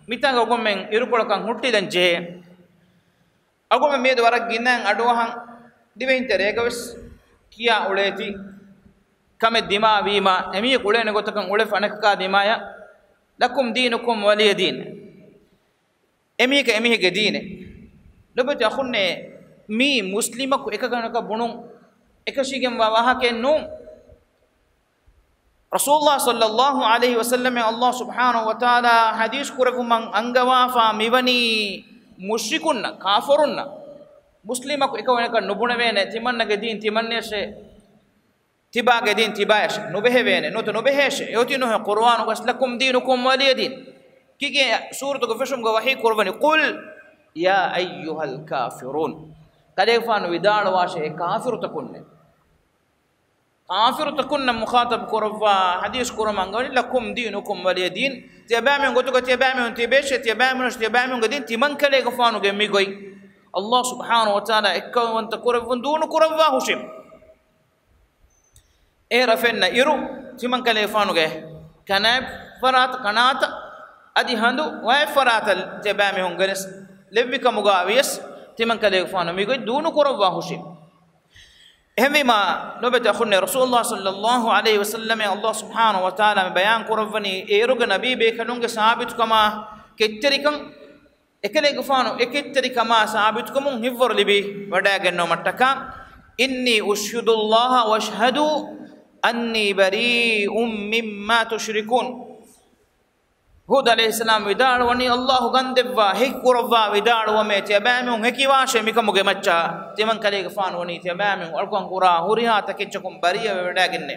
މިތާގަ އަޅުގަނޑުމެން އިރުކޮޅަކަށް ހުއްޓިލަން ޖެހޭ. އަޅުގަނޑުމެން މިއަދު ވަރަށް ގިނައިން އަޑުއަހަން ދިވެހިން ތެރޭގަވެސް ކިޔާ އުޅޭތީ، ކަމެއް ދިމާވީމަ، އެމީހަކު އުޅޭނެ ގޮތަކަށް އުޅެފަ އަނެކަކާ ދިމާޔަށް، لَكُمْ دِينُكُمْ وَلِيَ دِينِ. އެމީހަކަށް އެމީހެއްގެ ދީނެއް. ލޮބުވެތި އަޚުންނޭ، މީ މުސްލިމަކު އެކަކަކަށް ބުނުން އެކަށީގެންވާ ވާހަކައެއް ނޫން. ރަސޫލުﷲ ޞައްލަﷲ ޢަލައިހި ވަސައްލަމަށް ﷲ ސުބްޙާނަހޫ ވަތަޢާލާ ޙަދީޘް ކުރެއްވުމަށް އަންގަވާފާ މިވަނީ މުޝްރިކުންނަށް، ކާފަރުންނަށް. މުސްލިމަކު އެކަކަކަށް ނުބުނެވޭނެ، ތިމަންނަގެ ދީން ތިމަންނަޔަށޭ، ތިބާގެ ދީން ތިބާޔަށޭ، ނުބެހެވޭނެ، ނުވަތަ ނުބެހޭށޭ. އެއޮތީ ނުހެ ޤުރުއާނުގަސް لكم دينكم ولي دين. ކީކޭ ސޫރަތުގެ ފެށުމުގަ ވަޙީ ކުރައްވަނީ، قل يا أيها الكافرون. ކަލޭގެފާނު ވިދާޅުވާށޭ، އޭ ކާފިރުތަކުންނޭ. ކާފިރުތަކުންނަށް މުޚާޠަބު ކުރައްވާ ޙަދީޘް ކުރަމުން އަންގަވަނީ لكم دينكم ولي دين. ތިޔަބައިމީހުން ގޮތުގަ ތިޔަބައިމީހުން ތިބޭށޭ، ތިޔަބައިމީހުން ތިޔަބައިމީހުންގެ ދީން ތިމަންކަލޭގެފާނުގެ މިގޮތް. ﷲ ސުބްޙާނަހޫ ވަތަޢާލާ އެއްކައުވަންތަ ކުރެއްވުން ދޫނު ކުރައްވާ ހުށިން. އޭރަށް ފެންނަ އިރު ތިމަންކަލޭގެފާނުގެ ކަނާތް ފަރާތަށް، ކަނާތަށް، އަދި ހަނދު ވައި ފަރާތަށް ތިޔަބައިމީހުން ގެނެސް ލެއްވި ކަމުގަ ވިޔަސް ތިމަންކަލޭގެފާނު މިގޮތް ދޫނު ކުރައްވާ ހުށިން. އެހެންވީމާ، ލޮބުވެތި އަޚުންނޭ، ރަސޫލުﷲ ޞައްލަﷲ ޢަލައިހި ވަސައްލަމަށް ﷲ ސުބްޙާނަހޫ ވަތަޢާލާ މި ބަޔާން ކުރައްވަނީ އޭރުގެ ނަބީ ބޭކަލުންގެ ސާބިތުކަމާ ކެތްތެރިކަން، އެކަލޭގެފާނު އެ ކެތްތެރިކަމާ ސާބިތުކަމުން ހިތްވަރު ލިބި ވަޑައިގެންނެވުމަށްޓަކާ، إني أشهد الله واشهدوا أني بريء مما تشركون. ހޫދު ޢަލައިހިއްސަލާމް ވިދާޅުވަނީ، ﷲ ގަންދެއްވާ، ހެކި ކުރައްވާ ވިދާޅުވަމޭ، ތިޔަބައިމީހުން ހެކިވާށޭ މިކަމުގެ މައްޗަށް. ތިމަންކަލޭގެފާނު ވަނީ ތިޔަބައިމީހުން އަޅުކަން ކުރާ ހުރިހާ ތަކެއްޗަކުން ބަރީއަވެވަޑައިގެންނޭ.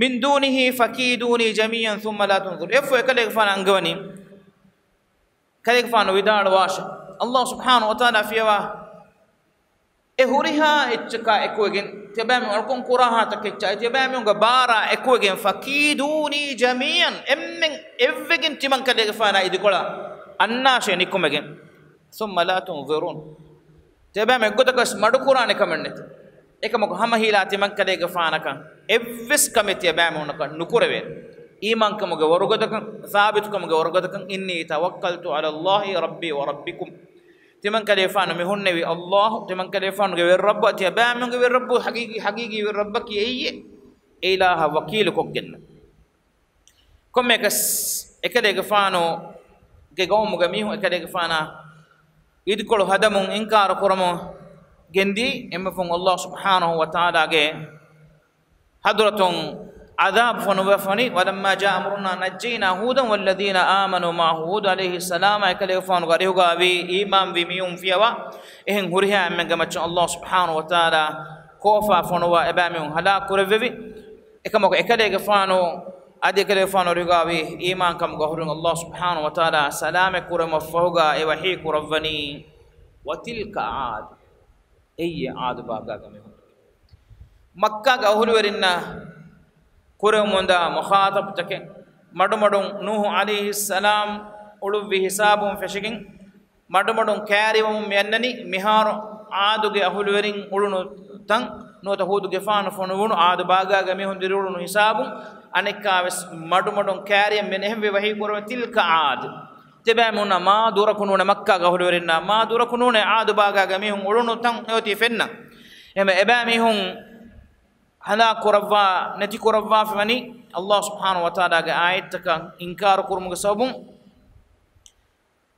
من دونه فكيدوني جميعا ثم لا تنظرون. އެއަށްފަހު އެކަލޭގެފާނު އަންގަވަނީ، ކަލޭގެފާނު ވިދާޅުވާށޭ، ﷲ ސުބްޙާނަހޫ ވަތަޢާލާ ފިޔަވާ އެ ހުރިހާ އެއްޗަކާ އެކުވެގެން، ތިޔަބައިމީހުން އަޅުކަން ކުރާހާ ތަކެއްޗާ، ތިޔަބައިމީހުންގެ ބާރާ އެކުވެގެން، فكيدوني جميعا، އެންމެން އެއްވެގެން ތިމަންކަލޭގެފާނާ އިދިކޮޅަށް އަންނާށޭ ނިކުމެގެން. ثم لا تنظرون. ތިޔަބައިމީހުން އެއްގޮތަކަށް މަޑުކުރާނެ ކަމެއް ނެތޭ. އެކަމަކު ހަމަ ހީލާ ތިމަންކަލޭގެފާނަކަށް އެއްވެސް ކަމެއް ތިޔަބައިމީހުންނަކަށް ނުކުރެވޭނެ. އީމާންކަމުގެ ވަރުގަދަކަން، ސާބިތުކަމުގެ ވަރުގަދަކަން، إني توكلت على الله ربي وربكم. ތިމަންކަލޭގެފާނު މި ހުންނެވީ ﷲ، ތިމަންކަލޭގެފާނުގެ ވެރިރައްބަށް، ތިޔަބައިމީހުންގެ ވެރިރައްބު، ޙަޤީޤީ، ޙަޤީޤީ ވެރިރައްބަކީ އެއީ، އެ އިލާހަށް ވަކީލުކޮށްގެން. ކޮންމެއަކަސް އެކަލޭގެފާނުގެ ގައުމުގެ މީހުން އެކަލޭގެފާނާ އިދިކޮޅު ހަދަމުން އިންކާރު ކުރަމުން ގެންދީ، އެންމެފުން ﷲ ސުބްޙާނަހޫ ވަތަޢާލާގެ ޙަޟްރަތުން ޢަޛާބު ފޮނުވާފަ ވަނީ، ولما جاء أمرنا نجينا هودا والذين آمنوا معه. ހޫދު ޢަލައިހިއްސަލާމާ އެކަލޭގެފާނުގެ އަރިހުގަ ވީ އީމާންވި މީހުން ފިޔަވާ، އެހެން ހުރިހާ އެންމެންގެ މައްޗަށް ﷲ ސުބްޙާނަހޫ ވަތަޢާލާ ކޯފާ ފޮނުވާ އެބައިމީހުން ހަލާކު ކުރެއްވެވި. އެކަމަކު އެކަލޭގެފާނު އަދި އެކަލޭގެފާނު އަރިހުގަ ވީ އީމާންކަމުގެ އަހުލުން ﷲ ސުބްޙާނަހޫ ވަތަޢާލާ ސަލާމަތް ކުރުމަށްފަހުގަ އެ ވަޙީ ކުރައްވަނީ، وتلك عاد. އެއީ އާދު ބާގާގެ މީހުން. މައްކާގެ އަހުލުވެރިންނަށް ކުރެވެމުންދާ މުޚާޠަބުތަކެއް، މަޑުމަޑުން ނޫޙު ޢަލައިހިއްސަލާމް އުޅުއްވި ހިސާބުން ފެށިގެން، މަޑުމަޑުން ކައިރިވަމުން މި އަންނަނީ، މިހާރު ޢާދުގެ އަހުލުވެރިން އުޅުނު ތަން، ނުވަތަ ހޫދުގެފާނު ފޮނުވުނު ޢާދު ބާގާގެ މީހުން ދިރިއުޅުނު ހިސާބުން، އަނެއްކާވެސް މަޑުމަޑުން ކައިރިއަން މި އަންނަނީ. އެހެންވެ ވަޙީ ކުރެވޭ، تلك عاد. ތިޔަބައިމީހުންނާ މާ ދުރަކު ނޫނޭ، މައްކާގެ އަހުލުވެރިންނާ މާ ދުރަކު ނޫނޭ ޢާދު ބާގާގެ މީހުން އުޅުނު ތަން އެއޮތީ ފެންނަން. އެހެންވެ އެބައިމީހުން ހަލާކު ކުރައްވާ، ނެތި ކުރައްވާފަ ވަނީ، ﷲ ސުބްޙާނަހޫ ވަތަޢާލާގެ އާޔަތްތަކަށް އިންކާރު ކުރުމުގެ ސަބަބުން.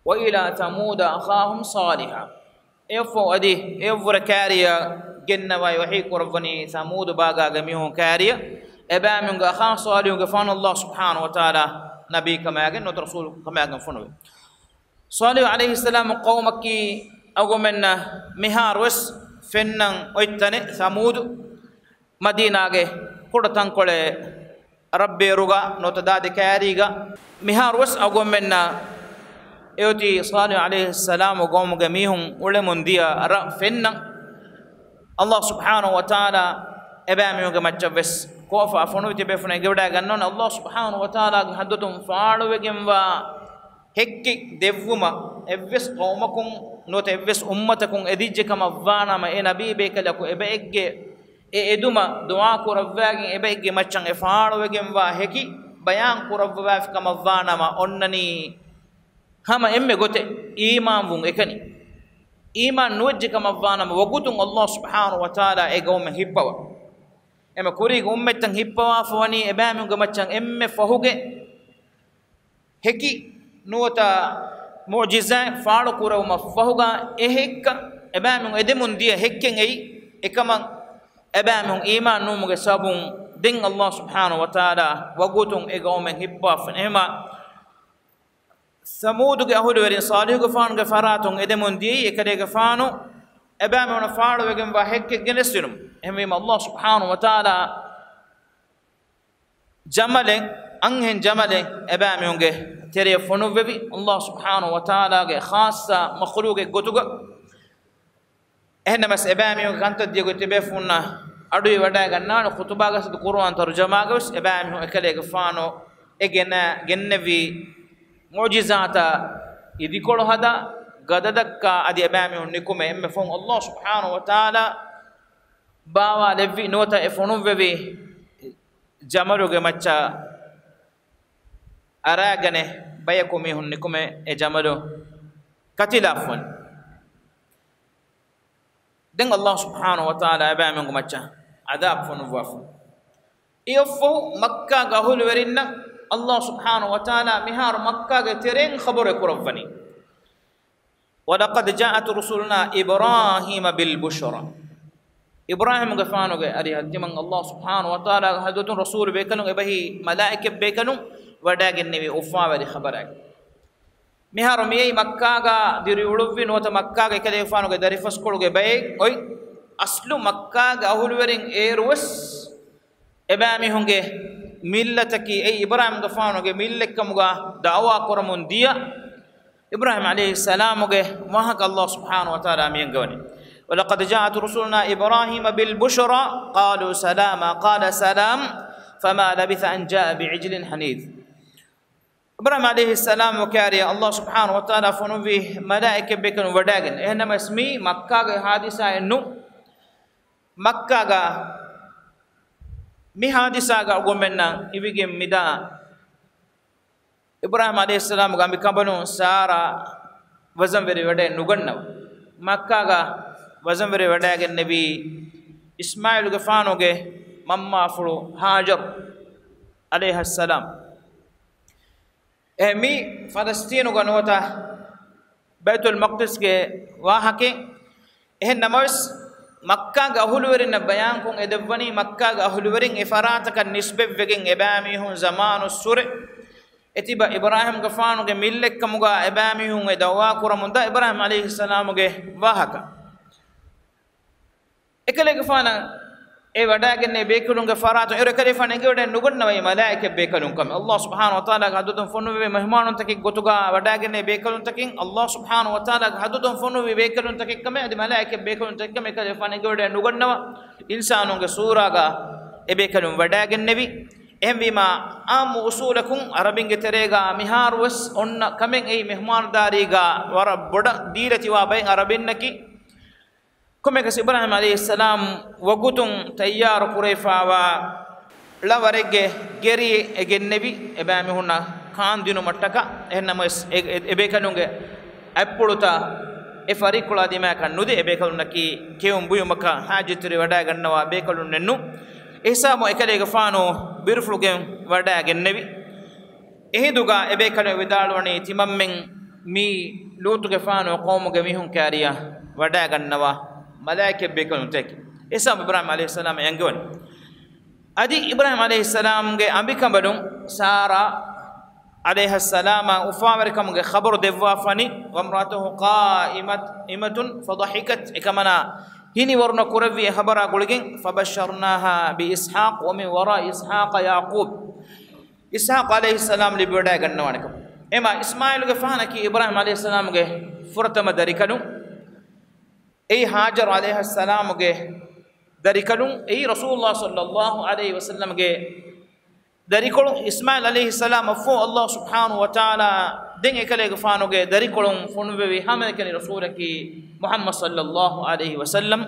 وإلى ثمود أخاهم صالحا. އެއަށްފަހު އަދި އެއަށްވުރެ ކައިރިއަށް ގެންނަވައި ވަޙީ ކުރައްވަނީ ޘަމޫދު ބާގާގެ މީހުން ކައިރިއަށް އެބައިމީހުންގެ އަޚާ ޞާލިޙުގެފާނު ﷲ ސުބްޙާނަހޫ ވަތަޢާލާ ނަބީކަމާގެން ނުވަތަ ރަސޫލުކަމާގެން ފޮނުވި. ޞާލިޙު ޢަލައިހިއްސަލާމު ޤައުމަކީ އަޅުގަނޑުމެންނަށް މިހާރުވެސް ފެންނަން އޮތް ތަނެއް ޘަމޫދު. މަދީނާގެ ކުޑަ ތަންކޮޅެއް ރަށްބޭރުގަ ނުވަތަ ދާދި ކައިރީގަ މިހާރުވެސް އަޅުގަނޑުމެންނަށް އެއޮތީ ޞާލިޙު ޢަލައިހިއްސަލާމު ޤައުމުގެ މީހުން އުޅެމުން ދިޔަ ރަށް ފެންނަން. ﷲ ސުބްޙާނަހޫ ވަތަޢާލާ އެބައިމީހުންގެ މައްޗަށްވެސް ކޯފާ ފޮނުވި ތިބޭފުޅުން އެނގިވަޑައިގަންނަވަނީ ﷲ ސުބްޙާނަހޫ ވަތަޢާލާގެ ޙަޟްރަތުން ފާޅުވެގެންވާ ހެއްކެއް ދެއްވުމަށް އެއްވެސް ޤައުމަކުން ނުވަތަ އެއްވެސް އުއްމަތަކުން އެދިއްޖެ ކަމަށްވާނަމަ، އެ ނަބީ ބޭކަލަކު އެބައެއްގެ އެ އެދުމަށް ދުޢާ ކުރައްވައިގެން އެބައެއްގެ މައްޗަށް އެ ފާޅުވެގެންވާ ހެކި ބަޔާން ކުރައްވަވާފި ކަމަށްވާނަމަ، އޮންނަނީ ހަމަ އެންމެ ގޮތެއް އީމާންވުން އެކަނި. އީމާން ނުވެއްޖެ ކަމަށްވާނަމަ، ވަގުތުން ﷲ ސުބްޙާނަހޫ ވަތަޢާލާ އެ ޤައުމެއް ހިއްޕަވާ. އެމަ ކުރީގެ އުއްމަތްތައް ހިއްޕަވާފަ ވަނީ އެބައިމީހުންގެ މައްޗަށް އެންމެ ފަހުގެ ހެކި ނުވަތަ މުޢުޖިޒާތް ފާޅު ކުރެވުމަށްފަހުގަ އެ ހެއްކަށް އެބައިމީހުން އެދެމުން ދިޔަ ހެއްކެއް އެއީ، އެކަމަށް އެބައިމީހުން އީމާން ނުވުމުގެ ސަބަބުން ދެން އައްލާހު ސުބްޙާނަހޫ ވަތަޢާލާ ވަގުތުން އެ ގައުމެއް ހިއްޕާފަ. އެހެމަ ސަމޫދުގެ އަހުލުވެރިން ޞާލިޙުގެފާނުގެ ފަރާތުން އެދެމުން ދިޔައީ އެކަލޭގެފާނު އެބައިމީހުނަށް ފާޅުވެގެންވާ ހެއްކެއް ގެނެސްދިނުމަށް. އެހެންވީމަ އައްލާހު ސުބްޙާނަހޫ ވަތަޢާލާ ޖަމަލެއް، އަންހެން ޖަމަލެއް އެބައިމީހުންގެ ތެރެޔަށް ފޮނުއްވެވި، އައްލާހު ސުބްޙާނަހޫ ވަތަޢާލާގެ ޚާއްޞަ މަޚްލޫޤެއް ގޮތުގަ. އެހެންނަމަވެސް އެބައިމީހުންގެ ކަންތައް ދިޔަގޮތް ތިބޭފުޅުންނަށް އަޑުއިވަޑައިގަންނާނެ، ޚުޠުބާގަސް އަދި ޤުރުއާން ތަރުޖަމާގަވެސް އެބައިމީހުން އެކަލޭގެފާނު އެ ގެނަ-، ގެންނެވި މުޢުޖިޒާތައް އިދިކޮޅު ހަދާ، ގަދަ ދައްކާ އަދި އެބައިމީހުން ނިކުމެ އެންމެ ފަހުން އައްލާހު ސުބްޙާނަހޫ ވަތަޢާލާ ބާވާލެއްވި ނުވަތަ އެ ފޮނުއްވެވި ޖަމަލުގެ މައްޗަށް އަރާގަނެ ބަޔަކު މީހުން ނިކުމެ އެ ޖަމަލު ކަތިލާފަން. ދެން އައްލާހު ސުބްޙާނަހޫ ވަތަޢާލާ އެބައިމީހުންގެ މައްޗަށް ޢަޛާބު ފޮނުއްވާފަ. އެއަށްފަހު މައްކާގެ އަހުލުވެރިންނަށް އައްލާހު ސުބްޙާނަހޫ ވަތަޢާލާ މިހާރު މައްކާގެ ތެރެއިން ޚަބަރެއް ކުރައްވަނީ. وَلَقَدْ جَاءَتْ رُسُلُنَا إِبْرَاهِيمَ بِالْبُشْرَىٰ. އިބްރާހީމުގެފާނުގެ އަރިހަށް ތިމަން އައްލާހު ސުބްޙާނަހޫ ވަތަޢާލާގެ ޙަޟްރަތުން ރަސޫލު ބޭކަލުން އެބަހީ މަލާއިކަތް ބޭކަލުން ވަޑައިގެންނެވި އުފާވެރި ޚަބަރެއް. މިހާރު މިއީ މައްކާގަ ދިރިއުޅުއްވި ނުވަތަ މައްކާގެ އެކަލޭގެފާނުގެ ދަރިފަސްކޮޅުގެ ބައެއް އޮތް. އަސްލު މައްކާގެ އަހުލުވެރިން އޭރުވެސް އެބައިމީހުންގެ މިއްލަތަކީ އެއީ އިބްރާހީމްގެފާނުގެ މިއްލަތްކަމުގަ ދަޢުވާ ކުރަމުން ދިޔަ އިބްރާހީމް ޢަލައިހިއްސަލާމުގެ ވާހަކަ އައްލާހު ސުބްޙާނަހޫ ވަތަޢާލާ މިއަންގަވަނީ. وَلَقَدْ جَاءَتْ رُسُلُنَا إِبْرَاهِيمَ بِالْبُشْرَىٰ قَالُوا سَلَامًا قَالَ سَلَامٌ فَمَا لَبِثَ أَن جَاءَ بِعِجْلٍ حَنِيذٍ. އިބްރާހީމް ޢަލައިހިއްސަލާމް ކައިރިއަށް އައްލާހު ސުބްޙާނަހޫ ވަތަޢާލާ ފޮނުއްވި މަލާއިކަތް ބޭކަލުން ވަޑައިގެން. އެހެންނަމަވެސް މީ މައްކާގެ ޙާދިސާއެއް ނޫން. މައްކާގަ މި ޙާދިސާގަ އުޅުމެންނަށް އިވިގެން މިދާ އިބްރާހީމް ޢަލައިހިއްސަލާމުގެ އަނބިކަނބަލުން ސާރާ ވަޒަންވެރިވެވަޑައެއް ނުގަންނަވަ. މައްކާގަ ވަޒަންވެރިވެވަޑައިގެންނެވީ އިސްމާޢީލުގެފާނުގެ މަންމާފުޅު ހާޖަރު ޢަލައިހައްސަލާމް. އެ މީ ފަލަސްޠީނުގަ ނުވަތަ ބައިތުލް މަޤްދިސްގެ ވާހަކައެއް. އެހެން ނަމަވެސް، މައްކާގެ އަހުލުވެރިންނަށް ބަޔާންކޮށް އެދެއްވަނީ، މައްކާގެ އަހުލުވެރިން އެ ފަރާތަކަށް ނިސްބަތްވެގެން އެބައިމީހުން ޒަމާނުއްސުރެ އެތިބަ އިބްރާހީމްގެފާނުގެ މިއްލަތްކަމުގަ އެބައިމީހުން އެ ދަޢުވާ ކުރަމުންދާ އިބްރާހީމް ޢަލައިހިއްސަލާމުގެ ވާހަކަ. އެކަލޭގެފާނަށް އެ ވަޑައިގެންނެވި ބޭކަލުންގެ ފަރާތުން އޭރު އެކަލޭގެފާނަށް އެނގިވަޑައެއް ނުގަންނަވައި މަލާއިކަތް ބޭކަލުން ކަމެއް. އައްލާހު ސުބްޙާނަހޫ ވަތަޢާލާގެ ޙަޟްރަތުން ފޮނުއްވެވި މެހުމާނުންތަކެއް ގޮތުގަ ވަޑައިގެންނެވި ބޭކަލުންތަކެއް، އައްލާހު ސުބްޙާނަހޫ ވަތަޢާލާގެ ޙަޟްރަތުން ފޮނުއްވި ބޭކަލުންތަކެއް ކަމެއް، އަދި މަލާއިކަތް ބޭކަލުންތަކެއް ކަމެއް އެކަލޭގެފާނަށް އެނގިވަޑައެއް ނުގަންނަވަ އިންސާނުންގެ ސޫރާގަ އެ ބޭކަލުން ވަޑައިގެންނެވި. އެހެންވީމާ، އާއްމު އުޞޫލަކުން ޢަރަބިންގެ ތެރޭގަ މިހާރުވެސް އޮންނަ ކަމެއް އެއީ، މެހުމާނުދާރީގަ ވަރަށް ބޮޑަށް ދީލަތިވާ ބައެއް ޢަރަބިންނަކީ. ކޮންމެއަކަސް އިބްރާހީމް ޢަލައިހިއްސަލާމް ވަގުތުން ތައްޔާރު ކުރެވިފައިވާ ޅަ ވަރެއްގެ ގެރިއެއް އެ ގެންނެވި އެބައިމީހުންނަށް ކާންދިނުމަށްޓަކާ. އެހެންނަމަވެސް، އެ، އެ، އެބޭކަލުންގެ އަތްޕުޅުތައް އެ ފަރީއްކޮޅާ ދިމާއަކަށް ނުދެ، އެބޭކަލުންނަކީ ކެއުން ބުއިމަކަށް ޙާޖަތްތެރި ވަޑައިގަންނަވާ ބޭކަލުންނެއްނު. އެހިސާބުން އެކަލޭގެފާނު ބިރުފުޅުގެން ވަޑައިގެންނެވި. އެހިނދުގަ އެބޭކަލުން ވިދާޅުވަނީ، ތިމަންމެން މީ ލޫޠުގެފާނު ޤައުމުގެ މީހުން ކައިރިއަށް ވަޑައިގަންނަވާ މަލާއިކަތް ބޭކަލުންތަކެއް. އެހިސާބުން އިބްރާހީމް ޢަލައިހިއްސަލާމަށް އެންގެވަނީ. އަދި އިބްރާހީމް ޢަލައިހިއްސަލާމްގެ އަނބިކަނބަލުން ސާރާ ޢަލައިހައްސަލާމަށް އުފާވެރިކަމުގެ ޚަބަރު ދެއްވާފަނި، وامرأته قائمة، قائمة فضحكت، އެކަމަނާ ހިނިވަރުނަ ކުރެއްވި އެ ޚަބަރާ ގުޅިގެން، فبشرناها بإسحاق ومن وراء إسحاق يعقوب. އިސްޙާޤު ޢަލައިހިއްސަލާމް ލިބިވަޑައިގަންނަވާނެކަން. އެމާ އިސްމާޢީލުގެފާނަކީ އިބްރާހީމް ޢަލައިހިއްސަލާމުގެ ފުރަތަމަ ދަރިކަލުން. އެއީ ހާޖަރު ޢަލައިހައްސަލާމުގެ ދަރިކަލުން. އެއީ ރަސޫލުﷲ ޞައްލަﷲު ޢަލައިހި ވަސައްލަމްގެ ދަރިކޮޅު. އިސްމާޢީލް ޢަލައިހިއްސަލާމަށްފަހު ﷲ ސުބްޙާނަހޫ ވަތަޢާލާ ދެން އެކަލޭގެފާނުގެ ދަރިކޮޅުން ފޮނުއްވެވި ހަމައެކަނި ރަސޫލަކީ މުޙައްމަދު ޞައްލަﷲު ޢަލައިހި ވަސައްލަމް.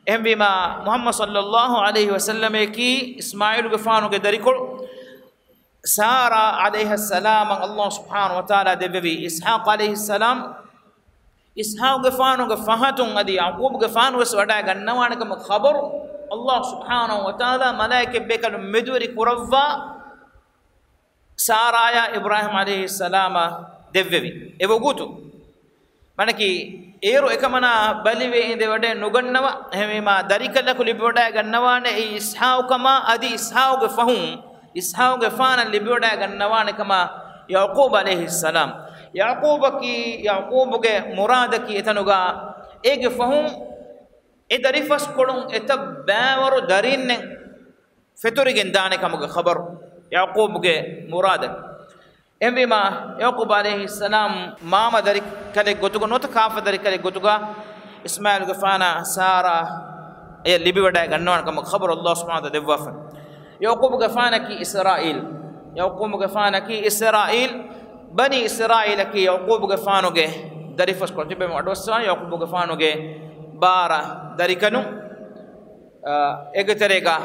އެހެންވީމާ، މުޙައްމަދު ޞައްލަﷲު ޢަލައިހި ވަސައްލަމަކީ އިސްމާޢީލުގެފާނުގެ ދަރިކޮޅު. ސާރާ ޢަލައިހައްސަލާމަށް ﷲ ސުބްޙާނަހޫ ވަތަޢާލާ ދެއްވެވި އިސްޙާޤު ޢަލައިހިއްސަލާމް، އިސްޙާޤުގެފާނުގެ ފަހަތުން އަދި ޔަޢުޤޫބުގެފާނުވެސް ވަޑައިގަންނަވާނެކަމަށް ޚަބަރު ﷲ ސުބްޙާނަހޫ ވަތަޢާލާ މަލާއިކަތްބޭކަލުން މެދުވެރި ކުރައްވާ ސާރާޔާ އިބްރާހީމް ޢަލައިހިއްސަލާމަށް ދެއްވެވި. އެވަގުތު މަނަކީ، އޭރު އެކަމަނާ ބަލިވެ އިނދެވަޑައެއް ނުގަންނަވާ. އެހެންވީމާ، ދަރިކަލަކު ލިބިވަޑައިގަންނަވާނެ އެއީ އިސްހާގު ކަމާ، އަދި އިސްހާގުގެ ފަހުން، އިސްހާގުގެ ފާނަށް ލިބިވަޑައިގަންނަވާނެ ކަމާ ޔަޢުޤޫބް ޢަލައިހިއްސަލާމް. ޔަޢުޤޫބަކީ، ޔަޢުޤޫބުގެ މުރާދަކީ އެތަނުގަ އޭގެ ފަހުން އެ ދަރިފަސްކޮޅުން އެތައް ބައިވަރު ދަރީންނެއް ފެތުރިގެން ދާނެ ކަމުގެ ޚަބަރު ޔަޢުޤޫބުގެ މުރާދަކީ. އެހެންވީމާ، ޔަޢުޤޫބް ޢަލައިހިއްސަލާމް މާމަ ދަރިކަލެއް ގޮތުގަ ނުވަތަ ކާފަ ދަރިކަލެއް ގޮތުގަ އިސްމާޢީލުގެފާނާ ސާރާ އެޔަށް ލިބިވަޑައިގަންނަވާނެ ކަމަށް ޚަބަރު ﷲ ސުބްޙާނަހޫ ވަތަޢާލާ ދެއްވާފަ. ޔަޢުޤޫބުގެފާނަކީ އިސްރާޢީލް. ޔަޢުޤޫބުގެފާނަކީ އިސްރާޢީލް. ބަނީ އިސްރާޢީލަކީ ޔަޢުޤޫބުގެފާނުގެ ދަރިފަސްކޮޅު. ތިބެމު އަޑުއައްސަވާނެ ޔަޢުޤޫބުގެފާނުގެ ބާރަ ދަރިކަލުން، އާ، އޭގެ ތެރޭގަ